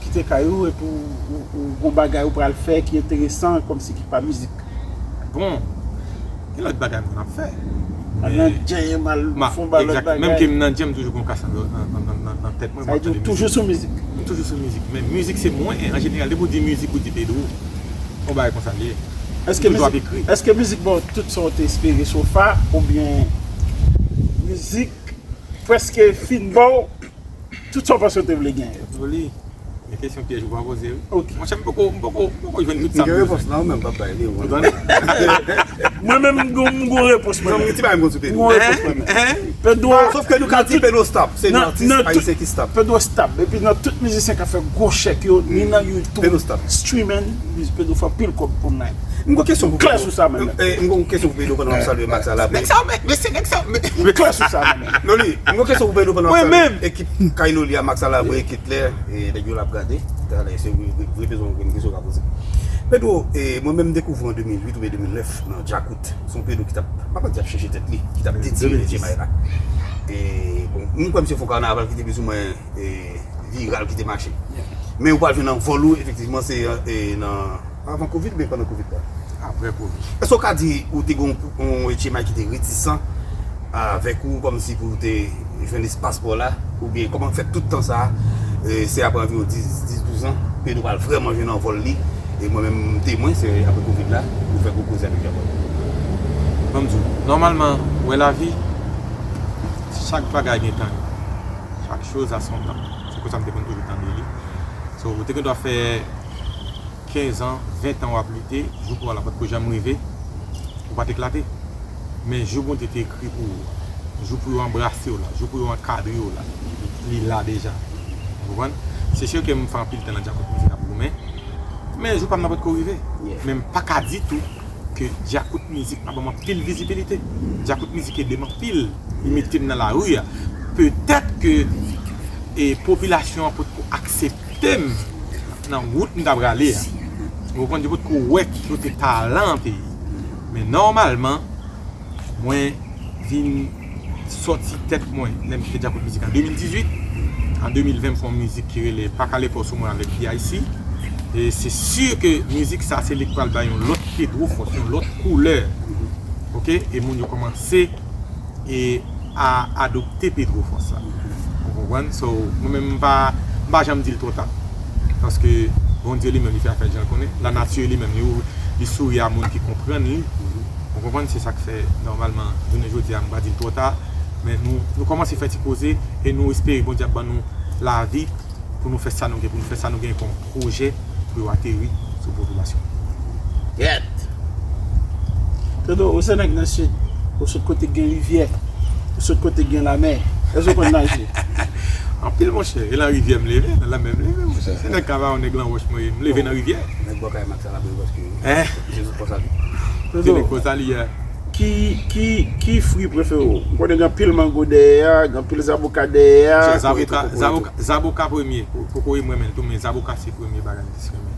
kite kay ou, epi ou, ou, ou gon bagay ou pral fè ki enteresan, kòmsi ki pa mizik? Bon, gen lòt bagay moun ap fè. Al nan djèm, al fon ba lòt bagay. Menm ke m nan djèm, toujou gon kasa nan, nan, nan, nan, nan tèt mwen. Sa vle di ou toujou sou mizik? M toujou sou mizik. Men mizik se mwen, an jeneral, depi w di mizik, ou di Pedro. Yon bagay konsa l ye. Èske mizik, èske mizik ba w tout sa w te espere so far, oubyen mizik prèske fin ba w tout sa w panse w te vle genyen? Joli. Men kesyon pyèj ou pa poze, wi. Ok. Monchè, m poko, m poko, m poko jwenn tout sa m bezwen. M gen repons la, ou menm p ap bay li, ou konn. Mwen menm, m gon, m gon repons mwen menm. Ti bagay m gon sou Pedro. M gon repons mwen menm. Pedro, Sof ke nou ka di Pedro stop. Se yon atis ayisyen ki stop. Pedro stop. Epi nan tout mizisyen k ap fè gwo chèk yo, ni nan YouTube, Pedro stop. Streaming, Pedro fè anpil kòb pou night. M gon kesyon pou Klè Pedro. Sou sa, mwen menm. Eh, m gon kesyon pou Pedro pandan w ap salye Max Alabre. Nèg sa, men, men se nèg sa, men. M klè sou sa, mwen menm. Noli, m gon kesyon pou Pedro pandan w ap salye ekip Kay Noli a, Max Alabre, Kitler, e nèg yo l ap gade. Talè, se vre, vre, vre bezwen yon kesyon ka poze. Pedro, e, mwen menm m dekouvri w an de mil uit oubyen de mil nèf nan Djakout. Se yon Pedro ki t ap, m pa di ap chèche tèt li, ki t ap detire H M I la. E, bon, m kwè misye fè yon kanaval ki te plizoumwen, e, viral, ki te mache. Men ou pral jwenn anvòl ou, efektivman, se, e, nan, avan Covid oubyen pandan Covid la? Apre Covid. Èske w ka di ou te gen yon, yon H M I ki te retisan avèk ou, kòmsi pou w te jwenn espas pa w la, oubyen kòman fè tout tan sa a, e, se apre anviwon dis, dis, douz an, Pedro pral vrèman jwenn anvòl li, e mwen menm m temwen, se apre Covid la, nou fè gwo koze avèk Djapòt. Ban m di w, nòmalman, ou wè lavi, chak bagay gen tan li. Chaque chose a son temps. Se konsa m te konn toujou tande li. So, ou te gen dwa fè kenz an, ven tan w ap lite, jou pa w la pa t ko janm rive, ou pa t eklate. Men jou Bondye te ekri pou ou, jou pou yo anbrase w la, jou pou yo ankadre w la, li la deja. Ou konprann? Se si ke m fè anpil tan nan Djakout Mizik ap goumen, men jou pa m nan pa t ko rive. Men m pa ka di tou ke Djakout Mizik pa ban m anpil vizibilite. Djakout Mizik ede m anpil, li mete m nan lari a. Petèt ke, e, popilasyon an potko aksepte m nan wout m ta prale a. Ou konprann, yo potko wè ki kote talan an te ye. Men nòmalman, mwen vin sòti tèt mwen lè m kite Djakout Mizik an de mil dizuit. An de mil ven, m fè yon mizik ki rele Pa Kale Kò Sou Mwen avèk D I C. E se si ke mizik sa, se li k pral bay yon lòt Pedro Force, yon lòt koulè. Oke? E moun yo kòmanse e a adopte Pedro Force la. Ou konprann? So, mwen menm, m pa, m pa janm di l twò ta. Paske Bondye li menm, li fè afè l jan l konnen. Lanati li menm, li, li souri a moun ki konprann li. Ou konprann? Se sa k fè, nòmalman, jounen jodi a, m pa di l twò ta. Men nou, nou kòmanse fè ti koze e nou espere Bondye ap ban nou lavi pou nou fè sa nou gen, pou nou fè sa nou gen kòm pwojè pou yo ateri sou popilasyon. Yèt! Dodo, ou se nèg nan sid, ou sot kote gen rivyè, ou sot kote gen lamè. Èske ou konn naje? Anpil, monchè, e nan rivyè m leve, nan lamè m leve, monchè. Se nèg Kavawon, nèg Lanwòch mwen ye, m leve nan rivyè. Nèg bò kay Max Alabre paske se sou konsa li. Dodo, ki, ki, ki fwi prefere w? M konnen gen anpil mango dèyè a, gen anpil zaboka dèyè a. Zaboka, zaboka, zaboka premye. Kokoye m renmen l tou, men zaboka se premye bagay m plis renmen.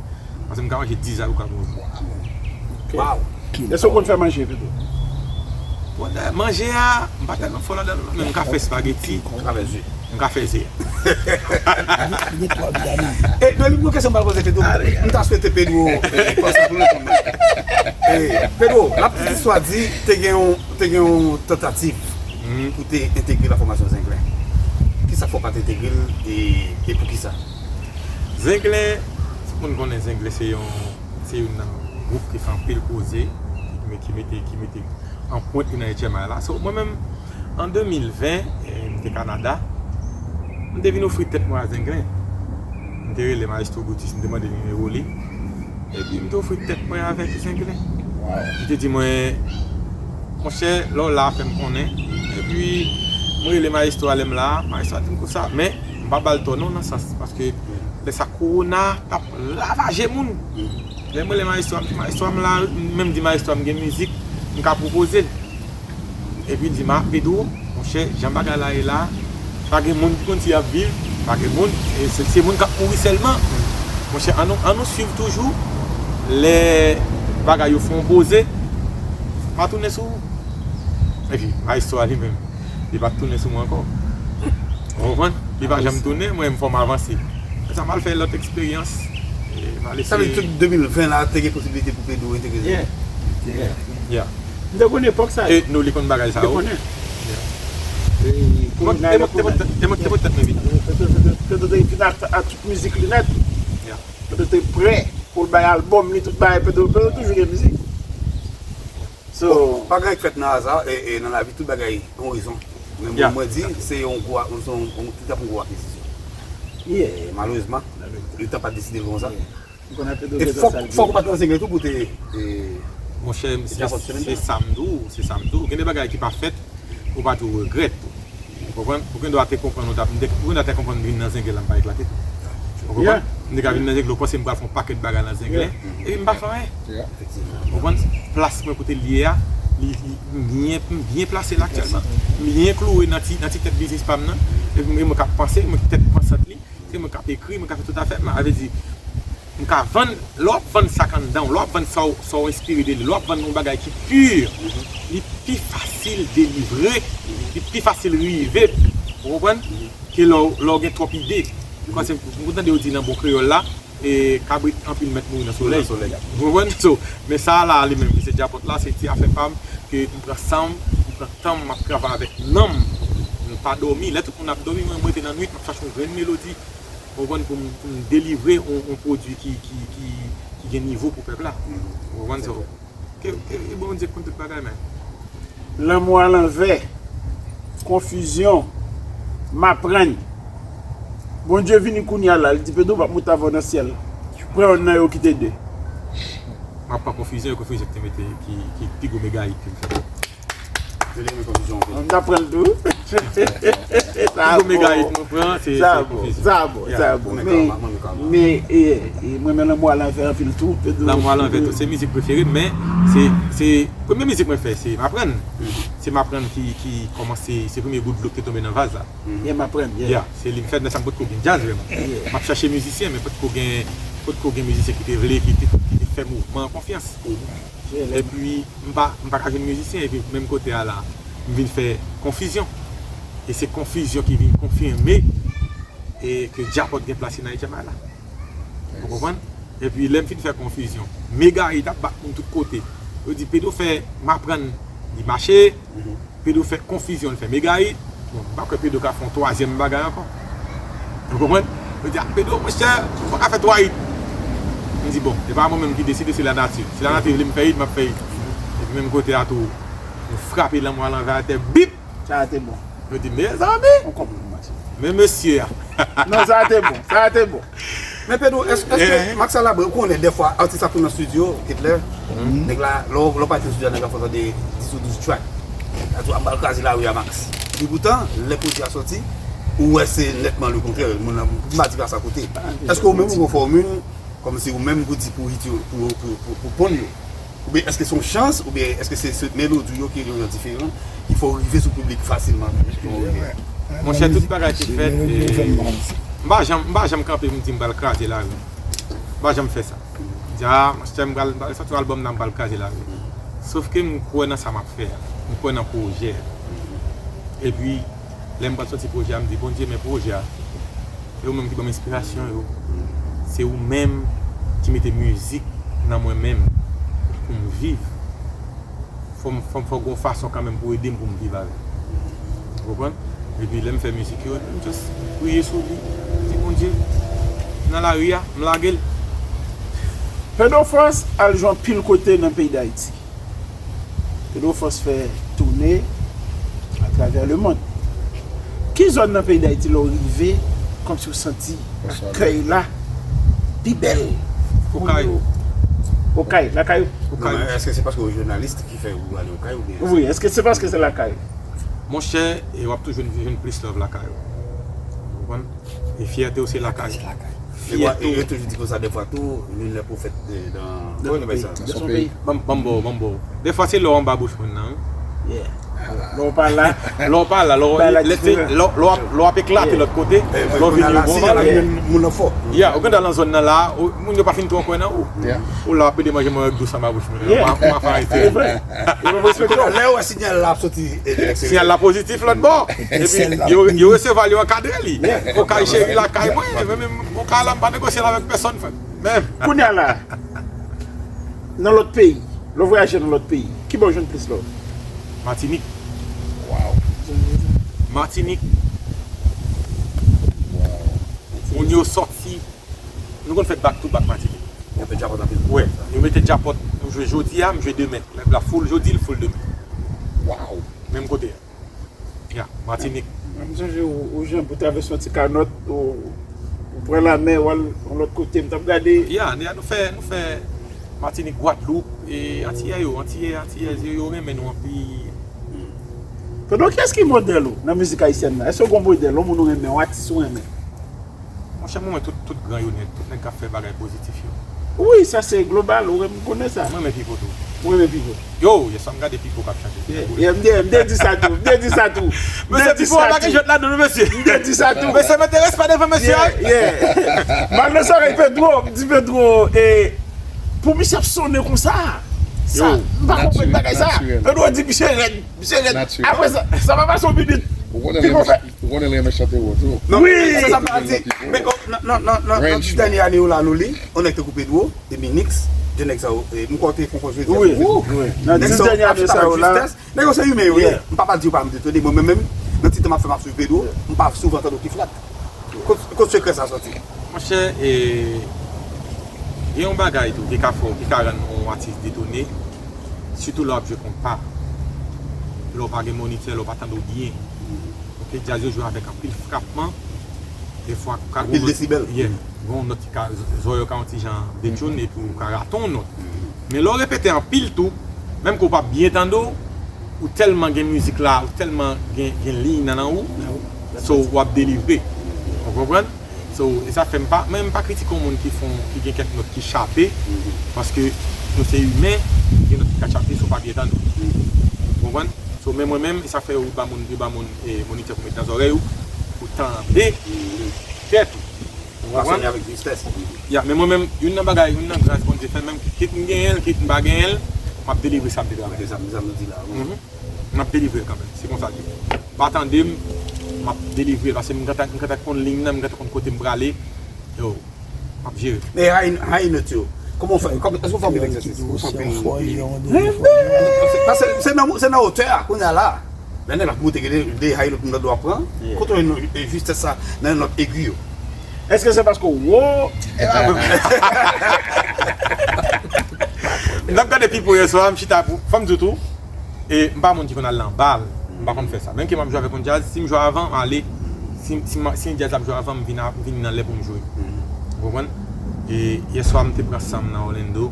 Paske m ka manje dis zaboka pou yon jou. Waw. Èske w konn fè manje, Pedro? Bon, manje a, m pa tèlman fò ladan l, men m ka fè espageti. M ka fè ze. M ka fè ze. Li gen twòp vitamin. E, Doli, m gen kesyon m pral poze Pedro. M ta swete Pedro, e, panse pou l reponn mwen. E, Pedro, lapetistwa di, te gen yon, te gen yon tantativ pou te entegre la fòmasyon Zenglen. Kisa k fè w pa t entegre l e, e poukisa? Zenglen, tout moun konnen Zenglen se yon, se youn nan gwoup ki fè anpil koze, ki, ki mete, ki mete anprent li nan H M I la. So, mwen menm, an de mil ven, eh, m te Kanada, m te vin ofri tèt mwen a Zenglen. M te rele Maestro Brutus, m te mande nimewo li. Epi m te ofri tèt mwen avèk Zenglen. Li te di mwen, monchè, lè w la, fè m konnen. Epi, mwen rele Maestro a lè m la, Maestro a di m konsa, men m pa ba l tò non nan sans, paske lè sa kowona t ap ravaje moun. Lè mwen rele Maestro a, m di Maestro a m la, m menm di Maestro a m gen mizik, m ka pwopoze l. Epi l di m, a, Pedro, monchè, jan bagay la ye la, pa gen moun ki konn si y ap viv, pa gen moun, e se, se moun k ap mouri sèlman. Monchè, ann nou, ann nou swiv toujou, lè bagay yo fè yon poze, m a tounen sou ou. Epi, Maestro a li menm, li pa t tounen sou mwen ankò. Ou konprann? Li pa janm tounen, mwen, m fò m avanse. Sa m al fè lòt eksperyans. E, m al eseye. Sa vle di tout de mil ven la, te gen posiblite pou Pedro entegre? Yeah. Yeah. Yeah. M te konn epòk sa. E nou li konn bagay sa yo. M te konnen. Yeah. E, e mwen, e mwen, e mwen, e mwen, e mwen tèt mwen vit. Pedro te vin ak, ak tout mizik li nèt. Yeah. Pedro te prè pou l bay albòm li, tout bagay. Pedro, Pedro toujou gen mizik. So, pa gen anyen k fèt nan aza, e, e nan lavi, tout bagay gen yon rezon. Men mwen, mwen di, se yon gwo, se yon, yon, tout ap yon gwo akizisyon. Yeah. E malerezman, letan pa t deside l konsa. Yeah. E fòk, fòk ou pa t nan Zenglen tou pou te, e, Monchè, se sa m di w, se sa m di w. Gen de bagay ki pa fèt, ou pa tou regrèt tou. Ou konprann? Ou gen dwa te konprann, ou t ap, ou gen dwa te konprann vin nan zenglen la, m pa eklate tou. Ou konprann? M te ka vin nan zenglen, ou panse m pral fè yon pakèt bagay nan zenglen, epi m pa fè anyen. Ou konprann? Plas mwen kote l ye a, li, li, m byen, m byen plase la aktyèlman. M byen kloure nan ti, nan ti tèt biznis pa m nan. Epi mwen k ap panse, mwen ki tèt pansant li. Se mwen k ap ekri, mwen k ap fè tout afè m. A vle di, m ka vann, lè w ap vann sa k anndan w, lè w ap vann sa w, sa w enspire de li, lè w ap vann yon bagay ki pi, li pi fasil delivre, li pi fasil rive, ou konprann? Ke lè w, lè w gen twòp ide. Paske m konn tande yo di nan bon kreyòl la, e kabrit anpil mèt mouri nan solèy. Ou konprann? So, men sa a la, li menm, ki se djapòt la, se ti afè pa m, ke m pran san m, m pran tan m, m ap travay avèk nanm. M pa dòmi. Lè tout moun ap dòmi, mwen, m rete nan nwit, m ap chache yon grenn melodi. Ou konprann, pou m, pou m delivre yon, yon pwodui ki, ki, ki, ki gen nivo pou pèp la. Ou konprann sa? Ke, ke, ke Bondye konn tout bagay, men. Lanmou alanvè, konfizyon, m aprann. Bondye vini kounye a la, li di Pedro, m ap moute avè w nan syèl. Pran youn nan yo, kite de. M ap pran konfizyon, e konfizyon ki te mete, ki, ki pi gwo mega hit ke m fè. Yo te renmen konfizyon ankò. M ta pran l tou. Sa bon. Pi gwo mega hit mwen pran, se, se konfizyon. Sa bon, sa bon. Men, men, e, e, mwen, men lanmou alanvè anpil tou. Lanmou alanvè tou, se mizik prefere m, men se, se premye mizik mwen fè, se M aprann. Se M aprann ki, ki kòmanse, se premye gout dlo ki te tonbe nan vaz la. Yeah, M aprann, yeah. Yeah, se li m fè nan sa m potko gen djaz vrèman. M ap chache mizisyen, men potko gen, potko gen mizisyen ki te vle, ki te, ki te fè mouvman an konfyans. Epi, m pa, m pa ka jwenn mizisyen, epi menm kote a la, m vin fè konfizyon. E se konfizyon ki vin konfime e ke djapòt gen plas li nan H M I la. Ou konprann? Epi lè m fin fè konfizyon, mega hit ap bat moun tout kote. Yo di Pedro fè M aprann, li mache. Pedro fè konfizyon, li fè mega hit. Bon, m pa kwè Pedro ka fè yon twazyèm bagay ankò. Ou konprann? Yo di, ah, Pedro, monchè, ou pa ka fè twa hit. M di, bon, e pa mwen menm ki deside, se lanati. Si lanati vle m fè hit, m ap fè hit. Epi menm kote a tou, nou frape lanmou alanvè atè, bip! Sa a te bon. Yo di, mezanmi! On kòb pou mache. Men mesye a. Non, sa a te bon. Sa a te bon. Men Pedro, èske, èske Max Alabre, ou konnen dèfwa atis ap tou nan estidyo, Ketler, nèg la, lè w, lè w pa nan estidyo a, nèg la fè w tande dis ou douz track. Sa tou, m pral kraze lari a Max. Epi poutan, lè pwodui a sòti, ou wè se nètman le kontrè. Moun nan, m pa di pa sa kote. Èske ou menm ou gon fòmil, kòmsi ou menm pou di pou hit yo, pou, pou, pou, pou ponn yo? Oubyen èske se yon chans, oubyen èske se, se melodi yo ki yon jan diferan, ki fè w rive sou piblik fasilman? Monchè, tout bagay ki fèt, e, m pa janm, m pa janm kanpe pou m di m pral kraze lari. M pa janm fè sa. M di, ah, monchè, m pral, m pral sòti yon albòm nan, m pral kraze lari. Sòf ke m kwè nan sa m ap fè a. M kwè nan pwojè a. Epi, lè m pral sòti pwojè a, m di, Bondye, men pwojè a. Se ou menm ki ban m enspirasyon yo. Se ou menm ki mete mizik nan mwen menm pou m viv. Fò m, fò m fè yon fason kanmenm pou ede m pou m viv avè l. Ou konprann? Epi lè m fè mizik yo, m just priye sou li. M di, Bondye, nan lari a, m lage l. Pedro Force al jwe anpil kote nan peyi Dayiti. Pedro Force fè toune atravè lemonn. Ki zòn nan peyi Dayiti lè w rive, kòmsi w santi akèy la pi bèl? Okay. Okay, lakay ou? Okay. Non, men èske se paske w jounalis ki fè ou ale Okay oubyen? Wi, èske se paske se lakay? Monchè, e w ap toujou jwenn plis love lakay ou. Ou konprann? E fyète w se lakay. Fyète w. Yo toujou di konsa dèfwa tou, nul n'est prophète de, dans, dans son pays. Ban m, ban m ba w, ban m ba w. Dèfwa se lè w anba bouch moun nan, wi. Lè w pa la, lè w pa la, lè w, lè w ap, lè w ap eklate lòt kote, lè w vini yo bon bagay. Moun nan fò. Ya, ou konn al nan zòn nan la, ou, moun yo pa fin twò kwè nan ou. Ou la w ap pede manje manrèk dous anba bouch moun nan. Ou pa, ou pa fè anyen serye. Lè w wè siyal la ap soti, siyal la pozitif lòt bò. Epi yo, yo resevwa l, yo ankadre li. Okay cheri lakay mwen, mwen menm, Okay la m pa negosye l avèk pèsonn, frè m. Menm. Kounye a la, nan lòt peyi, lè w vwayaje nan lòt peyi, ki bò w jwenn plis love? Matinik. Matinik. Moun yo sòti. Nou konn fè back to back Matinik. Yo mete djapòt anpil. Wi, yo mete djapòt. M jwe jodi a, m jwe demen. Live la full jodi, l full demen. Menm kote a. Ya, Matinik. Mwen, m sonje ou, ou janbe, ou travèse yon ti kanòt, ou, ou pran lamè, ou al yon lòt kote, m t ap gade. Ya, nou fè, nou fè, Matinik, Gwadloup, e Antiyè yo, Antiyè, Antiyèz yo, yo renmen nou anpil. Pedro, kiyès ki modèl ou nan mizik ayisyèn nan? Èske w gen yon modèl, yon moun ou renmen, yon atis ou renmen? Monchè, mwen, mwen, tout, tout gran yo nèt, tout nèg k ap fè bagay pozitif yo. Wi, sa se global, ou renmen konnen sa. Mwen renmen Pipo tou. Ou renmen Pipo. Yo, yè swa m gade Pipo k ap chante. Yeah, yeah, m te, m te di sa tou, m te di sa tou. M Mesye, te di Pipo a sa pa gen tou. Jwèt ladan l, mesye. M te di sa tou. Mesye, mete respè devan mesye a. Yeah, yeah. Mal nan zòrèy Pedro, m di Pedro, e, pou misye ap sonnen konsa. Sa, Yo, m pa konprann natirèl, bagay sa. natirèl. Pedro di misye rèd, misye rèd. Natirèl. Apre sa, sa pa pase yon minit. Ou konnen Pipo l fè. Ou konnen l renmen chante wo tou. Non, Wi. Se sa m ta di. Men, oh, nan, nan, nan, nan, nan dis dènye ane yo la, nou li, on nèg te koupe dwo, de Minix, de nèg sa yo, e, m kwè w te fon konjwe. Wi, wi. Nan dis dènye ane sa yo la. Nèg yo se imen yo ye. M pa pral di yo pa m detone, mwen menm, menm, nan ti tan m ap fè m ap swiv Pedro, m pa souvan tande w ki flat. Kot, kot sekrè sa soti? Monchè, e, gen yon bagay tou ki ka fè w, ki ka rann yon atis detone, sitou lè w ap jwe konpa. Lè w pa gen monitè, lè w pa tande w byen. Ok, djaz yo jwe avèk anpil frapman. Defwa, ka Anpil desibèl. Yeah. Gon nòt ki ka, zòrèy yo ka yon ti jan detune epi ou ka rate yon nòt. Men lè w repete anpil tou, menm ke w pa byen tande w, ou tèlman gen mizik la, ou tèlman gen, gen liy nan, nan ou, so w ap delivre. Ou konprann? So, e sa fè m pa, men m pa kritike yon moun ki fè, ki gen kèk nòt ki chape, paske nou se imen, gen nòt ki ka chape, si w pa byen tande w. Ou konprann? So, men mwen menm, e sa fè yo ba moun, yo ba moun, e, monitè pou met nan zòrèy ou, pou tande tèt ou. Ou konprann? Fasonnen avèk jistès. Ya, men mwen menm, youn nan bagay, youn nan gras Bondye fè m, menm kit m genyen l, kit m pa genyen l, m ap delivre sa m te travay. Se sa, sa nou di la. Mhm. M ap delivre l kanmenm. Se konsa l ye. Pa tande m, m ap delivre l. Paske m gentan, m gentan konn liy nan, m gentan konn kote m prale. Yo, m ap jere. Men high, high note yo, kòman w fè? Kòman, èske w fè anpil egzèsis? Ou fè anpil. Paske se nan, se nan wotè a, kounye a la. Lè nèg la ap monte, gen de, de high note moun nan dwa pran. Kote w jwenn, e, jistès sa nan nòt egi yo? Èske se paske w wo? M t ap gade Pipo yè swa, m chita pou, fò m di w tou, e m pa moun ki konn al nan bal, m pa konn fè sa. Menm ke m ap jwe avèk yon djaz, si m jwe avan, m ale. Si, si, m- si yon djaz ap jwe avan, m vin, a- m vin nan lè pou m jwe. Ou konprann? E yè swa, m te pran san m nan Orlando,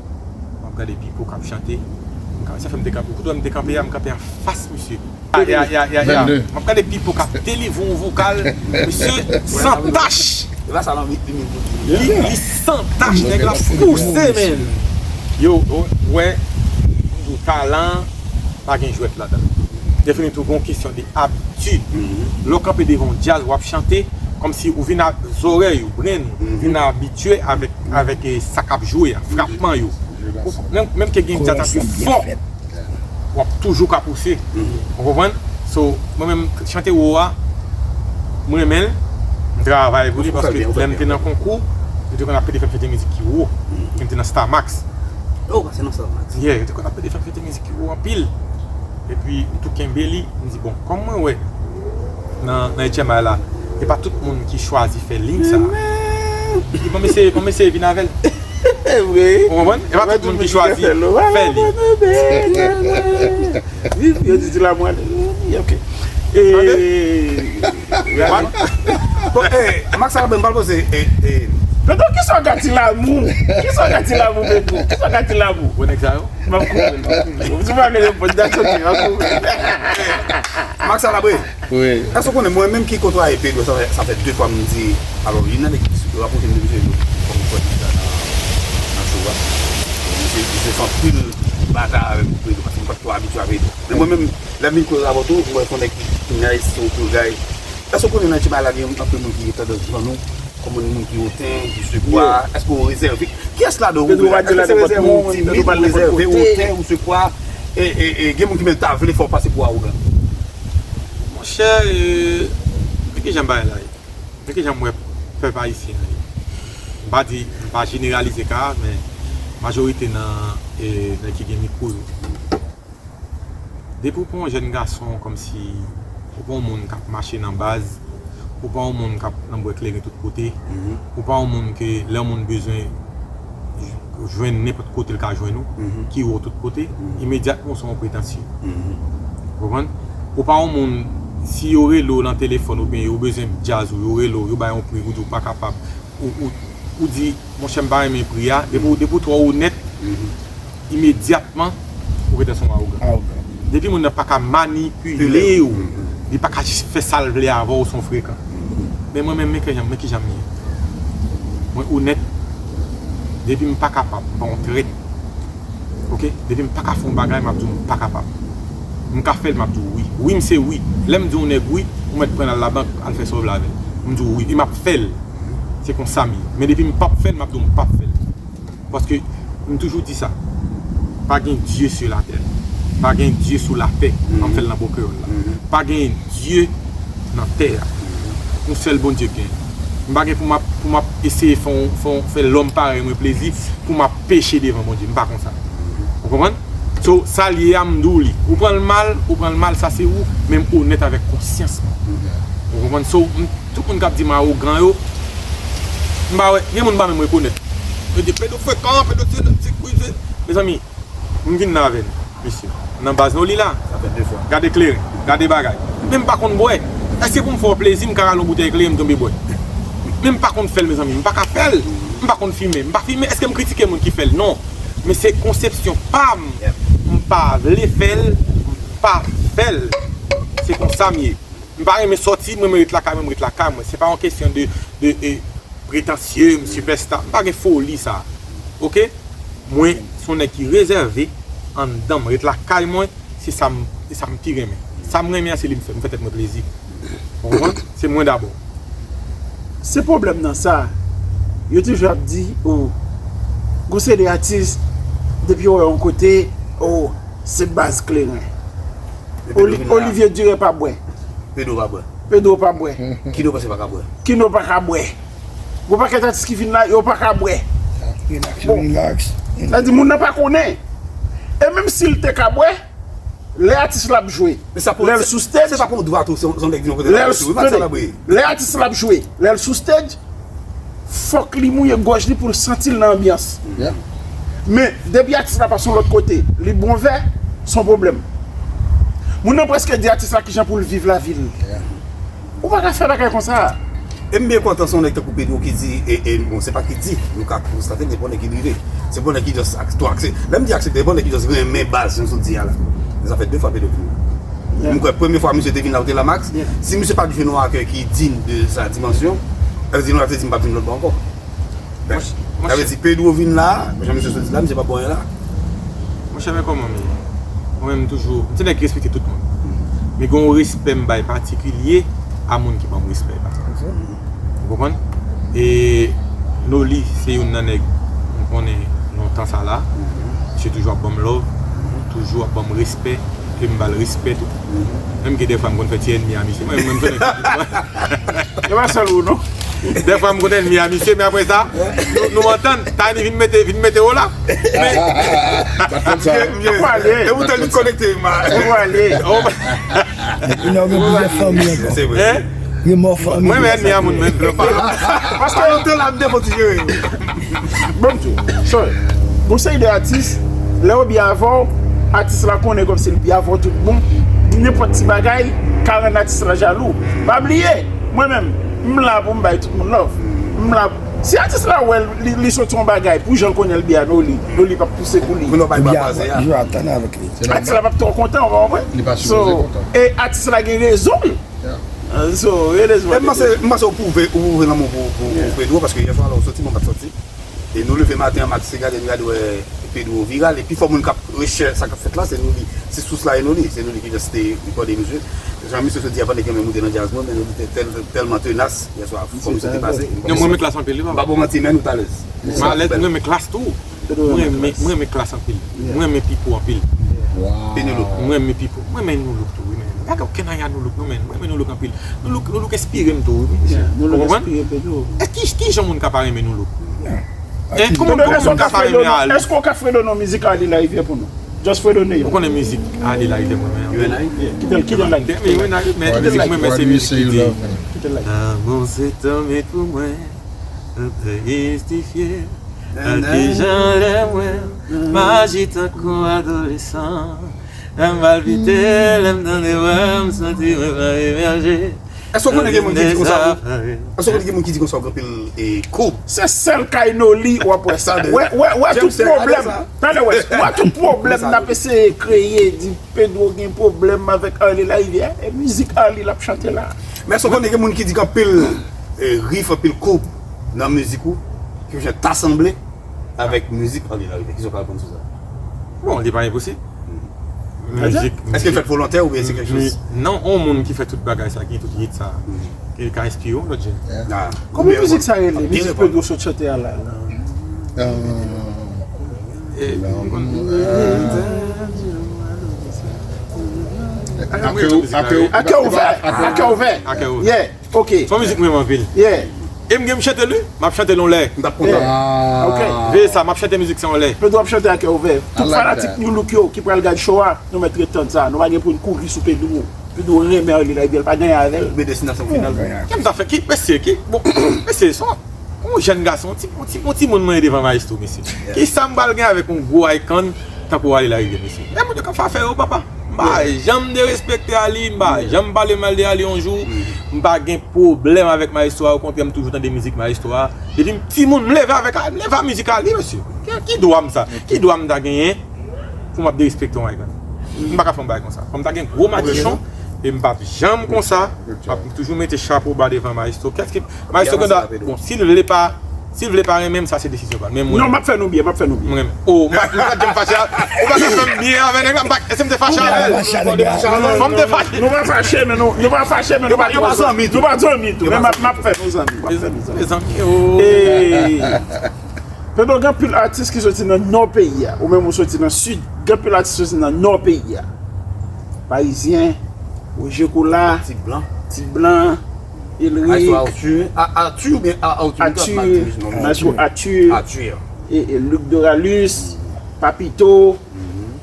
m ap gade Pipo k ap chante. M ka- Sa fè m te kanpe. Kote w wè m te kanpe a, m kanpe anfas misye. Ya, ya, ya, ya, ya. M ap gade Pipo k ap delivre yon vokal, mesye, san tach. E pa sa nan ritm li pou di. Li, li san tach, nèg la pouse, men. Yo, ou wè, m di w, talan pa gen jwèt ladan. Definitivman, gon kesyon de abitid. Lè w kanpe devan yon djaz, w ap chante, kòmsi ou vin a zòrèy ou, brenn ou, vin abitye avèk, avèk, eh, sa k ap jwe a, frapman yo. Ou- Menm, menm ke gen djaz ap jwe fò, w ap toujou ka pouse. Ou konprann? So, mwen menm, chante wo a, mwen renmen l, m travay pou li, paske lè m te nan konkou, yo te konn ap pede fè m chante mizik ki wo, lè m te nan Star Max. Oh, pase nan Star Max. Yeah, yo te konn ap pede fè m chante mizik ki wo anpil. Epi, m tou kenbe li, m di, bon, kòm mwen wè, nan, nan H M I la, e pa tout moun ki chwazi fè liy sa. Li bon, mesye, bon, mesye, vin avè l. E vre. Ou konprann? E pa tout moun ki chwazi fè li. Yo di di la mwen. Ok. E Bon, eh, Max Alaben, m pral poze, eh, eh. Pedro, kisa w gati lamou? Kisa w gati lamou, Pedro? Kisa w gati lamou? Bon, nèg sa yo. M ap koupe l, m ap koupe l. Si w pa vle reponn, that's ok, m ap koupe l. Max Alaben. Wi. Èske w konnen mwen menm ki kotwaye Pedro, sa fè, sa fè de fwa m di, alò, youn nan nèg ki rapwoche m de misye, kòm m fè nan, nan show a. Misye, misye fè anpil batay avèk Pedro, paske m pa t twò abitye a Pedro. Men mwen menm, lè m vin koze avè w tou, m wè se yon nèg ki nice, se yon cool guy. Èske w konnen nan H M I la, gen anpil moun ki gen tandans vann ou, kòm yon moun ki oten, ki sekwa, èske w rezève? Kiyès ladan w ou vle? Èske se rezève ou timid, ou rezève, oten, ou sekwa, e, e, e, gen moun ki menm ta vle fè w pase pou awogan? Monchè, e, men ki jan bagay la ye? Men ki jan m wè pèp ayisyen an ye? M pa di, m pa jeneralize ka, men majorite nan, e, nèg ki gen mikwo yo. Depi w pa yon jèn gason, kòmsi ou pa yon moun k ap mache nan baz, ou pa yon moun k ap nan bwè kleren tout kote, ou pa yon moun ke lè yon moun bezwen jwenn nenpòt kote l ka jwenn ou, ki wè w tout kote, imedyatman w se yon pretansye. Ou konprann? Ou pa yon moun, si yo rele w nan telefòn oubyen yo bezwen djaz ou, yo rele w, yo bay yon pri, ou di w pa kapab, ou, ou, ou di, monchè, m pa renmen pri a, depi w, depi w twò onèt, imedyatman ou gentan se yon awogan. Depi moun nan pa ka manipile w, li pa ka jis fè sa l vle avè w, se yon frekan. Men mwen menm, men kijan, men kijan m ye. Mwen onèt. Depi m pa kapab, m pa yon trèt. Oke? Depi m pa ka fè yon bagay, m ap di w m pa kapab. M ka fè l, m ap di w wi. Wi m se wi. Lè m di yon nèg wi, ou mèt pran l al labank, al fè sa w vle avè l. M di w wi. E m ap fè l. Se konsa m ye. Men depi m p ap fè l, m ap di w m p ap fè l. Paske m toujou di sa. Pa gen Dye sou latè. Pa gen Dye sou latè. M ap fè l nan bon kreyòl la. Pa gen Dye nan tè a. Yon sèl Bondye k gen. M pa gen pou m ap, pou m ap eseye fè, yon- fè, yon- fè lòm parèy mwen plezi pou m ap peche devan Bondye. M pa konsa. Ou konprann? So, sa l ye a, m di w li. Ou pran l mal, ou pran l mal, sa se ou, men m onèt avèk konsyans mwen. Ou konprann? So, m- tout moun k ap di m awogan yo, m pa wè, gen moun m pa menm rekonèt. Yo di, Pedro frekan, Pedro se, se, se, mezanmi, m vin la avè l, mesye. Nan baz nou li la. Sa fè de fwa. Gade kleren, gade bagay. Men m pa konn bwè. Èske pou m fè w plezi, m ka rale yon boutèy kleren, m tonbe bwè? Men m pa konn fè l, mezanmi. M pa ka fè l. M pa konn fimen. M pa fimen. Èske m kritike moun ki fè l? Non. Men se konsepsyon pa m. M pa vle fè l. M pa fè l. Se konsa m ye. M pa renmen sòti, mwen, mwen ret lakay mwen, mwen ret lakay mwen. Se pa yon kesyon de, de, e, pretansye, m sipèsta. M pa gen foli sa. Oke? Mwen, se yon nèg ki rezève anndan m, ret lakay mwen, se sa m, se sa m pi renmen. Sa m renmen an, se li m fè, m fè tèt mwen plezi. Ou konprann? Se mwen dabò. Se pwoblèm nan sa. Yo toujou ap di, o, gon seri de atis, depi yo wè yon kote, o, se baz kleren. Oli- Olivier Duré pa bwè. Pedro pa bwè. Pedro pa bwè. Kino panse pa ka bwè. Kino pa ka bwè. Gon pakèt atis ki vin la, yo pa ka bwè. Relax, bon. Relax. Sa di moun nan pa konnen. E menm si l te ka bwè, lè atis la ap jwe, lè l sou stage, se pa pou dwa tou, se yon nèg vin yon kote lè l sou stage, lè atis la ap jwe, lè l sou stage, fòk li mouye gòj li pou l santi l nan anbyans. Men, depi atis la pase yon lòt kote, li bon vè, se yon pwoblèm. Moun nan prèske di atis la kijan pou l viv lavi l. Ou pa ka fè bagay konsa. E m byen kontan se yon nèg tankou Pedro ki di, e, e, bon, se pa ki di, nou ka konstate, se bon nèg ki rive. Se bon nèg ki just ak-, tou aksepte. Lè m di aksepte, se bon nèg ki just renmen baz, jan sot di a la. Sa fè de fwa Pedro vin la. M kwè premye fwa misye te vin la, ou te la, Max. Si misye pa t jwenn yon akèy ki diy de sa dimansyon, sa vle di nou ta te di m p ap vin lòt bò ankò. Sa vle di Pedro vin la, jan misye sot di la, misye p ap bon anyen la. Monchè, men kòman m ye? Mwen menm, m toujou, m se nèg ki respekte tout moun. Men gen yon respè m bay patikilye a moun ki ban m respè pa. Ou konprann? E Noli se youn nan nèg m konnen lontan sa la. Misye toujou ap ban m love, toujou ap ban m respè, e m ba l respè tou. Menm ke dèfwa m konn fè ti ènmi a misye. Mwen menm, m se nèg ki E pa sèl ou non. Dèfwa m konn ènmi a misye, men apre sa, nou, nou antann, Tiny vin mete, vin mete w la. Men, e poutan li konekte, ma. Gen mò fanmi ankò. Gen mò fanmi. Mwen, men ènmi a moun, men. Paske lontan la, m te fò ti jere. Bon, m di w, sorry. Gon seri de atis, lè yo byen avè w, atis la konnen kòmsi l byen avè w tout bon. Nenpòt ti bagay ka rann atis la jalou. Pa bliye, mwen menm, m la pou m bay tout moun love. M la, si atis la wè li, li soti yon bagay, pou jan l konnen l byen a Noli, Noli p ap pouse pou li. Pou nou bay bwa kwaze a. Atis la p ap twò kontan, ou konprann? Li pa sipoze kontan. E atis la gen rezon l. So, it is what it is. M panse, m panse ou pwouve, ou pwouve lanmou pou, pou, pou Pedro, paske yè swa la ou soti, mwen pa t soti. E nou leve maten an, Max te gade, m gade wè Pedro viral. E pi fò moun k ap rechèche sa k ap fèt la, se Noli. Se sous la e Noli. Se Noli ki just te rekòde misye. Jan misye sot di a, pandan ke mwen moute nan djaz mwen, men Noli te tèl, tèlman tenas yè swa, fò misye te pase. Non, mwen renmen Klass anpil, wi, papa. M pa ba w manti, men nou t alèz. M alèz, mwen renmen Klass tou. Mwen renmen, mwen renmen Klass anpil. Mwen renmen Pipo anpil. Pi Nou Look. Mwen renmen Pipo. Mwen renmen Nou Look tou, wi, men. M pa gen okenn anyen a Nou Look, non, men. Mwen renmen Nou Look anpil. Nou Look, Nou Look enspire m tou, wi, men. Ou konprann? E ki, ki jan moun ka pa renmen Nou Look? Hein? Kòman, kòman moun ka pa renmen Alex? Èske w ka fredone yon mizik Arly Larivière pou nou? Just fredone yon. Ou konnen mizik Arly Larivière mwen renmen anpil. Kite l, kite l la. Men mizik mwen renmen se mizik ki di, lanmou se tan met pou mwen. Mwen te mistifye ak kijan lè m wè m aji tankou adolesan. Lè m palpite, lè m tande vwa, m santi mwen va emèje. Èske w konnen gen moun ki di konsa? Èske w konnen gen moun ki di konsa w gen anpil e, koub? Se sèl kay Noli w ap wè sa. Wè, wè, wè tout pwoblèm. Tande wè, wè tout pwoblèm n ap eseye kreye, di Pedro gen pwoblèm avèk Arly Larivière. E mizik Arly l ap chante la. Men èske w konnen gen moun ki di gen anpil e, rif, anpil koub nan mizik ou? Ki jan ta sanble avèk mizik Arly Larivière? Kisa w ka reponn sou sa? Bon, li pa enposib. Mizik, èske l fèt volontè oubyen se kèk choz? Non, yon moun ki fè tout bagay sa, ki gen tout hit sa, ki ka enspire yon lòt jèn. Kòman mizik sa rele? Mizik Pedro sot chante a la. Akè ouvè. Akè ouvè. Akè ouvè. Yeah. Ok. Se yon mizik mwen renmen anpil. Yeah. E m gen m chante li, m ap chante l yon lè. M t ap kontan. Ok. Veye sa, m ap chante mizik sa yon lè. Pedro ap chante Akè ouvè. Tout fanatik New Look yo ki pral gad show a, nou mèt ret tann sa. Nou pa gen pou n kouri sou Pedro. Pedro renmen Arly Larivière, l pa genyen avè l. Men destinasyon final. Ki m ta fè? Ki, mesye, ki, bon, mesye, se yon jèn gason, yon ti, yon ti, yon timoun mwen devan Maestro, mesye. Kisa m pral gen avèk yon gwo icon tankou Arly Larivière, mesye? Men moun yo k ap fè afè yo, papa. M pa janm derespekte Arly, m pa janm pale mal de Arly yon jou. M pa gen pwoblèm avèk Maestro a, okontrè, m toujou tande mizik Maestro a. Depi m timoun, m leve avèk, m leve a mizik Arly, mesye. Ki, ki dwa m sa? Ki dwa m ta genyen pou m ap derespekte yon icon? M pa ka fè yon bagay konsa. Fò m ta gen gwo madichon, e m p ap janm konsa. M ap toujou mete chapo ba devan Maestro. Kès ki Maestro Ganda, bon, si l vle pa, si l vle pa renmen m, sa se desizyon pa l. Men mwen. Non, m ap fè nou byen, m ap fè nou byen. Mwen renmen. Oh, m pa, m pa janm fache a. Ou pa ka fè m byen avè nèg la, m pa, èske m te fache avè l? Fò m te fache. Nou pa fache, men nou, nou pa fache, men nou pa twò zanmi. Nou pa zanmi tou. Men m ap, m ap fè nou zanmi. M ap fè nou zanmi. Mezanmi, oh. Pedro, gen anpil atis ki soti nan nò peyi a. Ou menm ou soti nan sid. Gen anpil atis ki soti nan nò peyi a. Parizyen, Roger Cola, Ti Blan. Ti Blan, Elric, Maestro Arthur. A, Arthur oubyen A-, Arthur? Arthur, Maestro Arthur, Arthur. E, e Luc Doralus, Papito,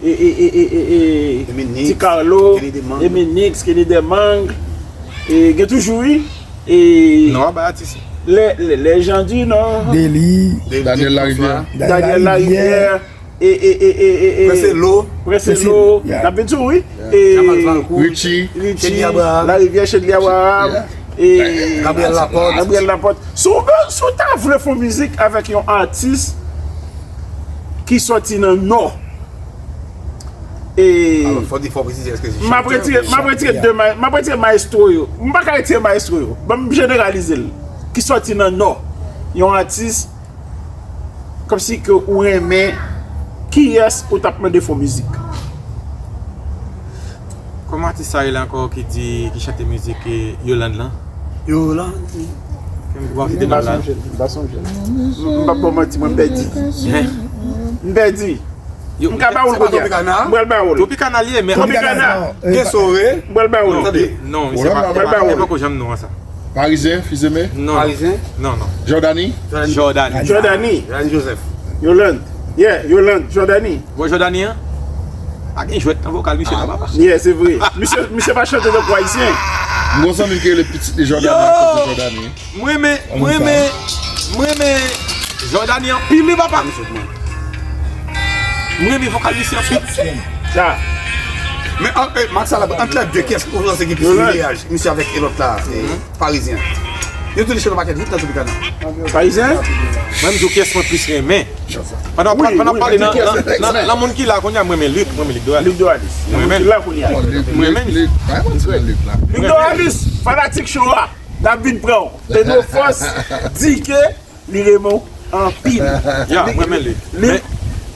e, e, e, e, e, e Eminix, Ti Carlo, Kenny Demang. Eminix, Kenny Demang. E gen toujou, wi. E non, a bay atis. Les, les, les gens du Nord. Deli, Deli, Daniel Larivière. Daniel Larivière. E, e, e, e, e, e, Prince Elo. Prince Elo. Yeah. N ap vin sou, wi. Yeah. E Jamal Falcou. Richie. Richie. Chedly Abraham. Larivière, Chedly Abraham. Yeah. E Gabriel Laporte. Gabriel Laporte. Si w, si w ta vle fè yon mizik avèk yon atis ki soti nan Nò, e alò, fò di, fò presize, èske se chantè oubyen chantè? M ap retire, m ap retire de ma-, m ap retire maestro yo. M pa ka retire maestro yo. Ban m jeneralize l. Ki soti nan Nò. Yon atis kòmsi ke ou renmen, kiyès ou t ap mande fè mizik? Kòman atis sa rele ankò ki di, ki chante mizik, e, Yolande lan? Yolande. Ke m, ou pa kite non la? M pa sonje l, m pa sonje l. M p ap ba w manti, mwen m pèdi. Hein? M pèdi. M ka ba w l kounye a. M pral ba w l. Tropicana li ye, men Tropicana. Gen Sore. M pral ba w l. Non, se pa, se pa, se pa ko janm non an sa. Parizyen, Fils Aimé? Non, non. Parizyen? Non, non. Jordany? Jordany. Jordany. Jordany Joseph. Yolande. Yeah, Yolande, Jordany. Bon, Jordany an? Pa gen jwèt nan vokal misye non, papa. Yeah, se vre. Misye, misye pa chante tankou ayisyen. M gon zanmi ki rele pitit li Jordany akoz de Jordany. M renmen, m renmen, m renmen Jordany anpil wi papa. M renmen vokal misye anpil. Sa. Men an, e, Max Alab, ant lè de, kiyès ou panse ki plis linyaj? Misye avèk e lòt la, e, Parizyen. Yo tou de chante yon pakèt hit nan Tropicana. Parizyen? Mwen, m di w kiyès mwen plis renmen. Pandan, pandan w ap pale nan, nan, nan, nan moun ki la kounye a, mwen renmen Luc, mwen renmen Luc Doralis. Luc Doralis. Mwen renmen Luc. Mwen renmen Luc. Luc Doralis, fanatik cho a. N ap vin pran w. Pedro Force di ke li renmen w anpil. Ya, mwen renmen li. Men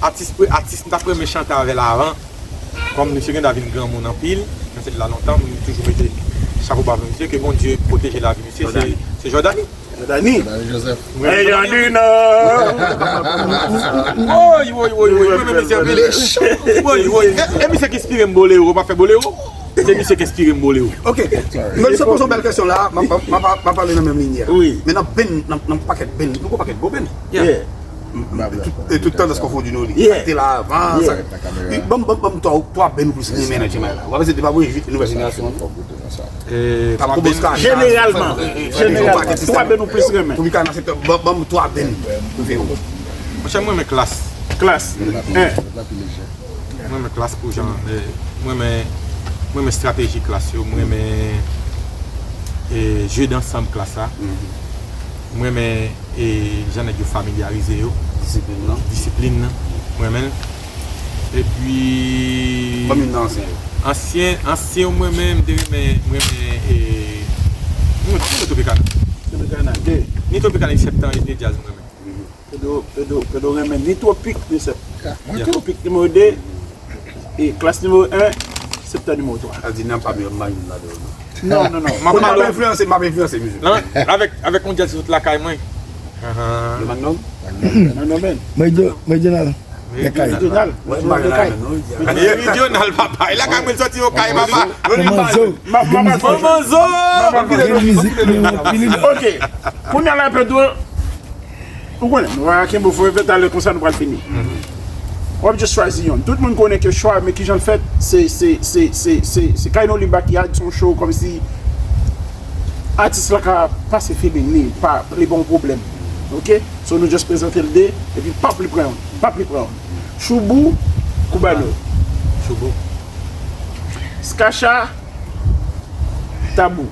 atis, atis m t ap renmen chante avè l avan. Kòm misye gentan vin granmoun anpil, misye te la lontan, m toujou mete chapo ba pou misye, ke Bondye pwoteje lavi misye, se, se Jordany. Jordany. Jordany Joseph. Hey, Jordany, non. Woy, woy, woy, woy, mwen renmen misye anpil. Woy, woy. E, e misye ki enspire m bolero, m ap fè bolero. Se misye ki enspire m bolero. Ok. Men se poze yon bèl kesyon la, m ap, m ap, m ap, m ap pale nan menm linyè. Wi. Men nan band, nan, nan pakèt band, nou gon pakèt gwo band. Yeah. E tout, e tout tandans konfondi nou li. Yeah. Sa ki te la avan, sa. Ban m, ban m, ban m twa, twa band ou plis renmen nan Jemay la. W ap ese de pa mwen, nouvèl jenerasyon. E, twa band. Jeneralman, jeneralman, twa band ou plis renmen. Tropicana, se ban, ban m twa band prefere w. Monchè, mwen renmen Klass. Klass. Mwen renmen Klass pou jan, e, mwen renmen, mwen renmen estrateji Klass yo, mwen renmen, e, jeu d'ensemble klas la. M renmen, e, jan nèg yo familyarize yo. Disiplin nan. Disiplin nan. M renmen l. Epi kòm youn nan ansyen yo. Ansyen, ansyen yo, mwen menm, m te renmen, m renmen, e, m renmen Tropicana. Tropicana, de. Ni Tropicana, ni Septan, ni jazz, m renmen. Pedro, Pedro, Pedro renmen ni Tropik, ni Sep. Mwen Tropik nimewo de, e klas nimewo en, Septan nimewo twa. Sa di nan pa meyè m pa jwenn ladan yo, non. Non, non, non. M ap pale w. M ap enfliyanse, m ap enfliyanse mizik. Non, avèk, avèk yon djaz ki sot lakay mwen. Ahan. Le Magnum? Magnum, men. Mwen, Djo-, mwen, Djonal. Lekay. Djonal. Mwen, Djonal, Lekay. Meryonal, papa. E lakay mwen soti, okay, papa. Manman Zo. Ma, ma, ma, Manman Zo. Gen mizik, men mwen pili lò. Ok. Kounye a la, Pedro, ou konnen, nou va kenbe fò evè talè konsa nou pral fini. W ap just chwazi youn. Tout moun konnen ke chwa, men kijan l fèt, se, se, se, se, se, se Kayno li backyard, se yon show kòmsi atis la ka pase feeling li, pa li pa yon pwoblèm. Ok? So nou just prezante l de, epi pap li pran youn, pap li pran youn. Choubou, Koubano. Choubou. Skacha, Tabou.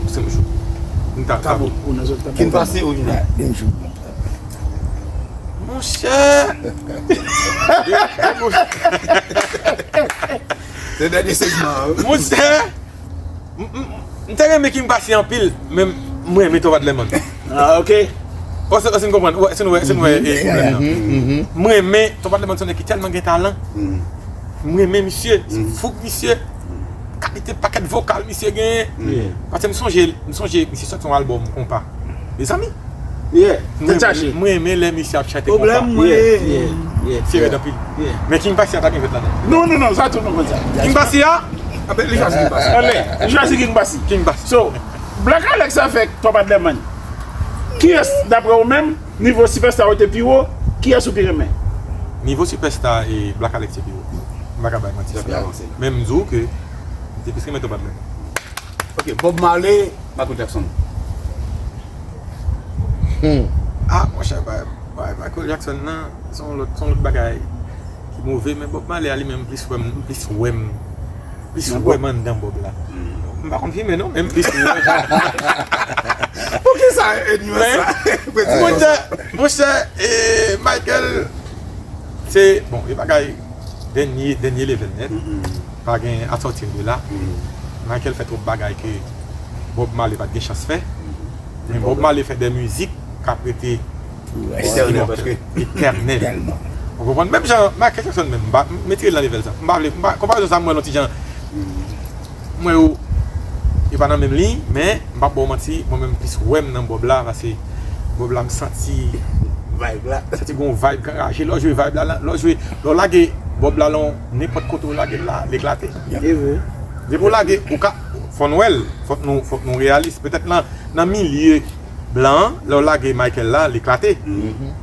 Se m chou. M ta Tabou. Tabou. Ou nan zòn Tabou. Kin pase orijinal. Monchè! Se dènye segman, wi. Monchè! M, m, m te renmen King Bassy anpil, men m renmen Tonpadleman. Ah, ok. Èske, èske n konprann? Èske nou wè, èske nou wè, e, pwoblèm nan? M renmen Tonpadleman, se yon nèg ki tèlman gen talan. M renmen misye, fouk misye. Kalite pakèt vokal misye genyen. Paske m sonje, m sonje misye sòti yon albòm konpa. Mezanmi. Yeah, tèt chaje. M renmen lè misye ap chante konpa. Pwoblèm mwen. Yeah, yeah, yeah. Se rèd anpil. Yeah. Men King Bassy a ta gen fèt ladan. Non, non, non, sa tou nou konn sa. King Bassy a? Anben, li chwazi King Bassy. Anben, li chwazi King Bassy. King Bassy. So, Black Alex avèk Tonpadleman. Kiyès, daprè ou menm, nivo sipèsta yo te pi wo, kiyès ou pi renmen? Nivo sipèsta e Black Alex te pi wo. M pa ka bay manti. Sa pi avanse. Men m di w ke m te plis renmen Tonpadleman. Ok, Bob Marley, Michael Jackson. Hmm. Ah, monchè, bay, bay Michael Jackson nan, se yon lòt, se yon lòt bagay ki move, men Bob Marley a li menm, m plis wè m, m plis wè m, plis wè m anndan Bob la. M pa konn fimen non, men m plis wè. Poukisa ennmi sa? Monchè, monchè, e, Michael, se, bon, e bagay dènye, dènye level nèt. Pa gen à sortir de là. Michael fè twòp bagay ke Bob Marley pa t gen chans fè. Men Bob Marley fè de mizik k ap rete etènèl, etènèl. Ou konprann? Menm jan Michael Jackson menm, m pa, m retire l nan level sa. M pa vle, m pa, konparezon sa m wè l yon ti jan, m wè yo, yo pa nan menm liy, men m p ap ba w manti, mwen menm m plis wè m nan Bob la, paske Bob la m santi vibe la. Santi gon vibe k anraje, lè w jwe vibe la, lè w jwe, lè w lage Bob la lan, nenpòt kote w lage l la, l eklate. E vre. Depi w lage, ou ka, fò n wè l, fòk nou, fòk nou reyalis. Petèt nan, nan milye blan an, lè w lage Michael la, l eklate.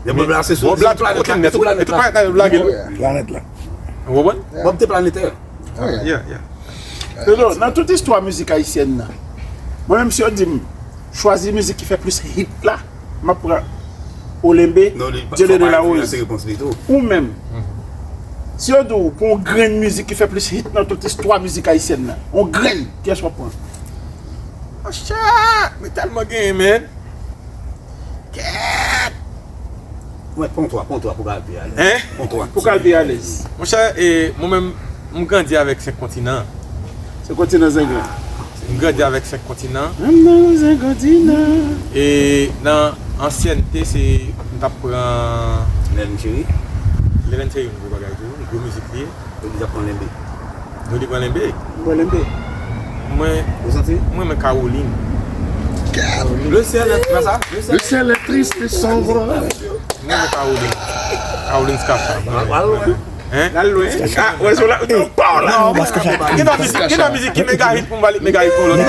Depi Bob la se sou, Bob la, tout kote nèt, e tout planèt la, yo lage l. Planèt la. Ou konprann? Bob te planetè. Yeah, yeah. Pedro, nan tout istwa mizik ayisyèn nan, mwen menm si yo di m chwazi mizik ki fè plis hit la, m ap pran Olenbe, Dieudonné Laroze. Ou menm, si yo di w pou yon grenn mizik ki fè plis hit nan tout istwa mizik ayisyèn nan, yon grenn, kiyès w ap pran? Monchè, men tèlman genyen, men. Kèt! Mwen, pran twa, pran twa pou ka al pi alèz. Hein? Pran twa. Pou ka al pi alèz. Monchè, e, mwen menm, m grandi avèk Senk Kontinan. Senk Kontinan zenglen. M grandi avèk Senk Kontinan. Ann nan Senk Kontinan. E nan ansyènte, se, m t ap pran Lèlèn Cheri. Lèlèn Cheri, yon gwo bagay tou, yon gwo mizik li ye. Yo deja pran Lenbe. Yo te pran Lenbe? Pran Lenbe. Mwen, ou santi? Mwen, mwen Caroline. Caroline. Le ciel est, pa sa? Le ciel est triste et sombre. Mwen, mwen Caroline. Caroline Scaffa. Al lwen. Hein? Al lwen. Ah, wè, se la, ou pa la. Non, paske sa. Gen nan mizik, gen nan mizik ki mega hit pou m ba li mega hit pou lòt.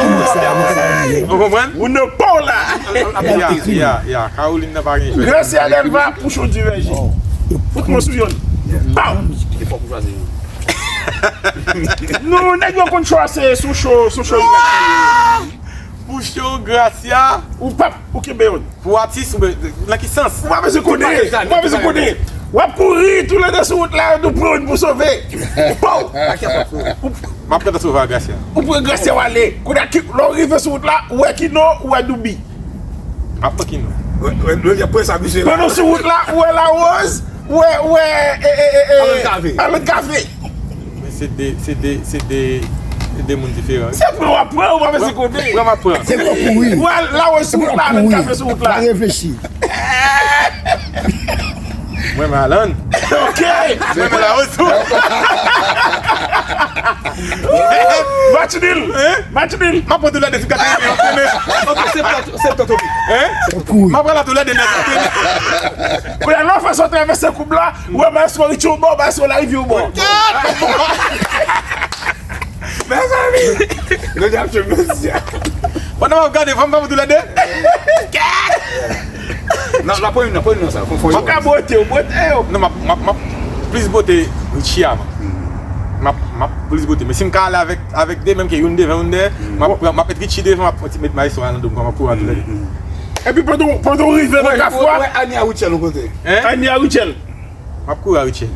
Ou konprann? Ou nan pa la. Ya, ya, ya. Caroline nan pa gen jwèt. Gracia Delva, Pouchon Divergé. Fout mwen sou youn. Pow! Li fò pou chwazi youn. Non, nèg yo konn chwazi sou show, sou show. Pouchon, Gracia. Ou pap, ou kenbe youn. Pou atis, ou be-, nan ki sans? Ou pa bezwen konnen, ou pa bezwen konnen. W ap kouri toulede sou wout la, nou pran youn pou sove. Pow! M ap pran tan sove a Gracia. Ou pran Gracia w ale. Kounye a, lè w rive sou wout la, ou wè Kino, ou wè Doubi. M ap pran Kino. Pandan w sou wout la, ou wè Larose, ou wè, ou wè, e, e, e, e, Alan Cavé. Alan Cavé. Men se de, se de, se de, se de moun diferan, wi. Se pran w ap pran, ou pa bezwen konnen. Pran m ap pran. Se pou w kouri. Ou wè Larose sou wout la, Alan Cavé sou wout la. Pa reflechi. Mwen men Alan. Ok. Mwen men Larose tou. Match nul. Hein? Match nil. M ap pran toulede si w ka te renmen yon konnen. Ok, se pran, se pran topi. Hein? M ap pran la toulede nèt. Kounye a, lè w fè sa w travèse koub la, ou wè Maestro Richie w bò, Maestro Larivye w bò. Mezanmi! Nou di ap jwe mèsi. Pandan w ap gade, fò m fè pou toulede. Non, la pran youn nan, pran youn nan sa. Fò, fò youn. Ou ka bwote, ou bwote yo. Non, m ap, m ap, m ap plis bwote Richie a, man. M ap, m ap plis bwote. Men si m ka ale avèk, avèk de, menm ke youn devan, youn dèyè, m ap pran, m ap met Richie devan, m ap met Maestro a nan do m, m ap kouri a toulede. Epi pandan, pandan w rive nan kafou a. Ou wè Ania Rutshelle yon kote. Hein? Ania Rutshelle. M ap kouri a Rutshelle.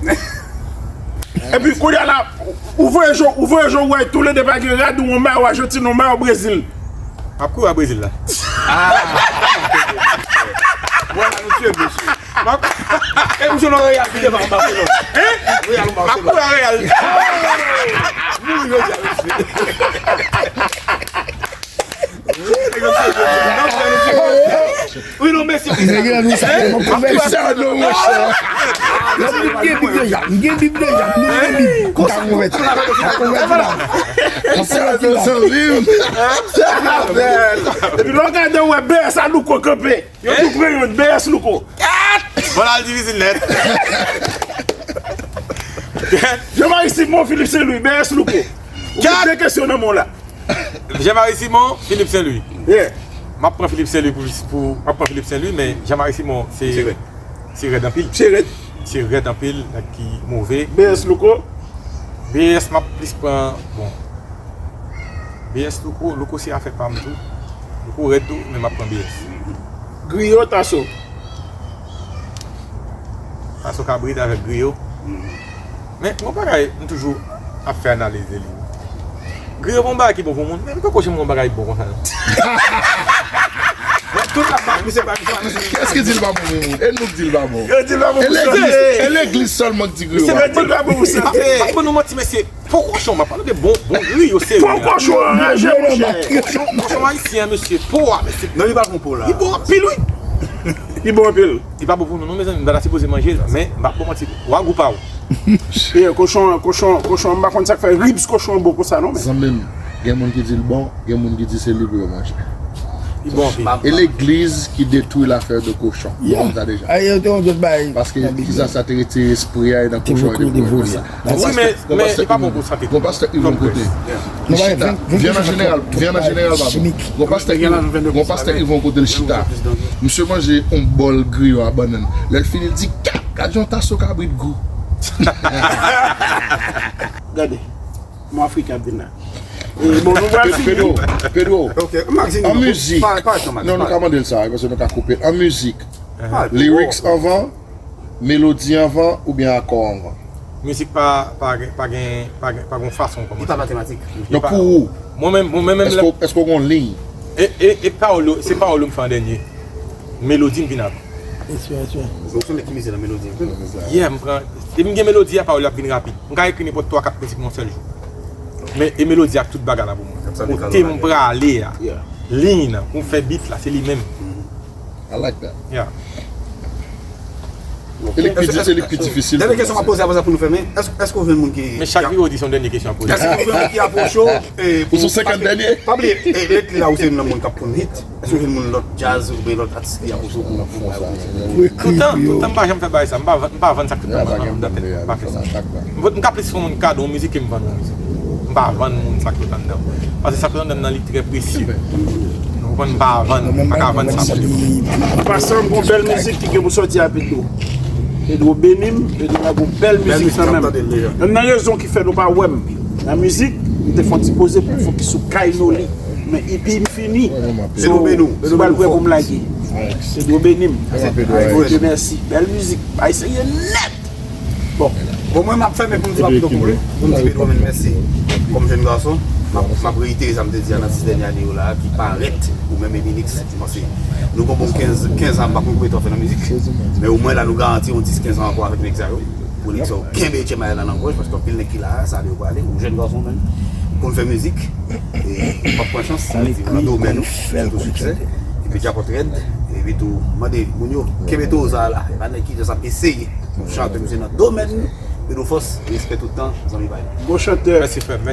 Epi kounye a la, ou voye je w, ou voye je w wè toulede pa gen rad, ou yon mayo Ajantin, yon mayo Brezil. M ap kouri a Brezil la. Vwala, mesye, mesye. M ap, e misye nan Real ki devan Barcelone. Hein? Real ou Barcelone? M ap kouri a Real. Mouri jodi a, mesye. Wi, non, mesye. Nèg la, nou sa, mwen konvèti sa, non, monchè. Lè m gen Bib deja, m gen Bib deja, m gen Bib. M ka konvèti. M ka konvèti la. M ka konvèti la. Epi lè w gade, w wè B S a Louko kanpe. Yo tou pran youn, B S Louko. Bon, la, l difisil nèt. Jean-Marie Simon, Philippe Saint-Louis, B S Louko. Ou gen de kesyon nan men w la. Jean-Marie Simon, Philippe Saint-Louis. Yeah. M ap pran Philippe Saint-Louis pou, pou, m ap pran Philippe Saint-Louis, men Jean-Marie Simon, se, se rèd anpil. Se rèd. Se rèd anpil, nèg ki move. B S Louko. B S, m ap plis pran, bon. B S Louko, Louko se afè pa m tou. Louko rèd tou, men m ap pran B S. Griyo, Taso. Taso Kabrit avèk Griyo. Men, yon bagay, m toujou ap fè analiz de li. Griyo pa yon bagay ki bon pou moun, men li poko janm yon bagay bon konsa, non. Tout la pa, misye pa, misye pa, misye pa. Kiyès ki di l pa bon pou moun? E nou k di l pa bon. Yo di l pa bon pou sante. E legliz, e legliz sèlman k di Griyo pa bon. Misye pa di l pa bon pou sante. Pa ban nou manti, mesye. Po kochon, m ap pale de bon, bon griyo serye. Po kochon anraje, monchè. Kochon, kochon ayisyen, mesye. Po a, mesye. Non, li pa bon po la. Li bon anpil, wi. Li bon anpil. Li pa bon pou nou, non, mezanmi. M ta sipoze manje l, men m p ap ba w manti. Wagyu pa w. E, kochon, kochon, kochon, m pa konn sa k fè ribs kochon bon konsa, non, men. Zanmi m, gen moun ki di l bon, gen moun ki di se li pou yo manje. Li bon anpil. E legliz ki detwi lafè de kochon. Yeah. Ou konn sa deja. Ay, yo te yon dòt bagay. Paske kisa sa te retire espri a nan kochon yo te pran sa. Wi, men, men li pa bon pou sante tou. Gon pastè Yvon kote. Li chita. Vyann an jeneral, vyann an jeneral pa bon. Gon pastè Yvon, gon pastè Yvon kote l chita. Misye manje yon bòl griyo a bannann. Lè l fini, l di, "Gad, gad yon taso kabrit gou." Gade. Mon Afrika ap vin la. E, bon, nou pral fini. Pedro, Pedro. Ok, Maxine, an mizik. Non, nou ka mande l sa, paske nou ka koupe. An mizik, lyrics anvan, melodi anvan, oubyen akò anvan? Mizik pa, pa gen, pa gen, pa gen, pa gen fason kòmanse. Li pa matematik. Donk, pou ou, mwen menm, mwen menm, èske, èske w gen yon liy? E, e, e pawòl yo, se pawòl yo m fè an dènye. Melodi m vin apre. Respè, respè. Ou se nèg ki mize nan melodi anpil. Yeah, m pran, depi m gen melodi a, pawòl yo ap vin rapid. M ka ekri nenpòt twa, kat mizik nan yon sèl jou. Men, e melodi ak tout bagay la pou mwen. Kote m prale a. Liy nan, pou m fè beat la, se li menm. I like that. Yeah. E li k pi di-, e li k pi difisil. Dènye kesyon m ap poze apre sa pou nou fèmen. Èske, èske w jwenn moun ki... Men chak videyo di se yon dènye kesyon ap poze. Èske w jwenn moun ki apwoche w, e, pou... Ou sou senkant dènye? Pa bliye, e, lately la ou se youn nan moun k ap ponn hit. Èske w jwenn moun lòt djaz oubyen lòt atis ki apwoche w pou, pou bay ou konsèy? Toutan, toutan m pa janm fè bagay sa. M pa vann, m pa vann sa k toutan m anndan tèt m, m pa fè sa. M ka plis fè yon moun kado yon mizik ke m vann yon mizik. M pa vann moun sa k toutan anndan. Paske sa k toutan anndan m nan li trè presye. Nou konprann, m pa vann, m pa ka vann sa pou de bon. An pasan, m gon bèl mizik ki gen pou sòti a Pedro. Pedro beni m, Pedro lage yon bèl mizik nan men m. Youn nan rezon ki fè nou pa wè m nan mizik, m te fè yon ti poze pou m fokis sou Kay Noli. Men epi m fini. So, nou pral prè pou m lage. Pedro beni m. Mèsi, Pedro. Ay, Bondye mèsi. Bèl mizik. Bay serye nèt. Bon. Bon, mwen, m ap fèmen pou m di m ap pito koule. Pou m di Pedro, men mèsi. Kòm jèn gason, m ap, m ap reyite sa m te di a nan dis dènye ane yo la, ki parèt, ou menm Eminix, m panse nou gon bon kenz, kenz an, m pa konn konbyen tan w fè nan mizik. Men omwen la, nou garanti yon dis, kenz an ankò avèk nèg sa yo. Pou nèg sa yo kenbe etchemay la nan gòj, paske anpil nèg ki la a, sa ale yo prale, ou jèn gason menm, konn fè mizik, e w ap pran chans, sa vle di, nan domèn ou, tou siksè. Epi djapòt rèd, epi tou, mande moun yo, kenbe towo sa a la, e pa nèg ki jis ap eseye, yon chantè, misye nan domèn li, Pedro Force, respè tout tan, zanmi pa yo. Gwo chantè,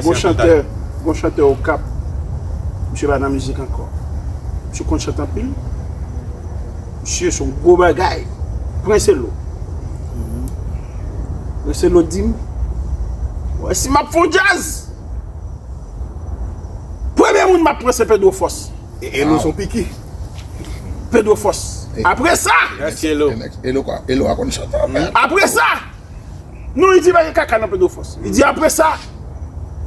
gwo chantè, gwo chantè Okap, misye pa nan mizik ankò. Misye konn chante anpil, misye se yon gwo bagay, Prince Elo. Prince Elo di m, wè si m ap fè yon djaz, premye moun m ap pran se Pedro Force. E, e nou son piki. Pedro Force. Apre sa, Elo. Elo kwa? Elo a konn chante anpil. Apre sa, non, li di pa gen kaka nan Pedro Force. Li di apre sa,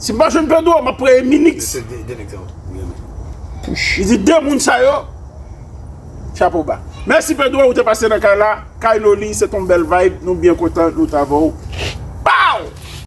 si m pa jwenn Pedro, m ap pran Eminix. Li di de moun sa yo, chapo ba. Mèsi Pedro, ou te pase nan kay la. Kay Noli, se ton bèl vibe. Nou byen kontan nou t avè w.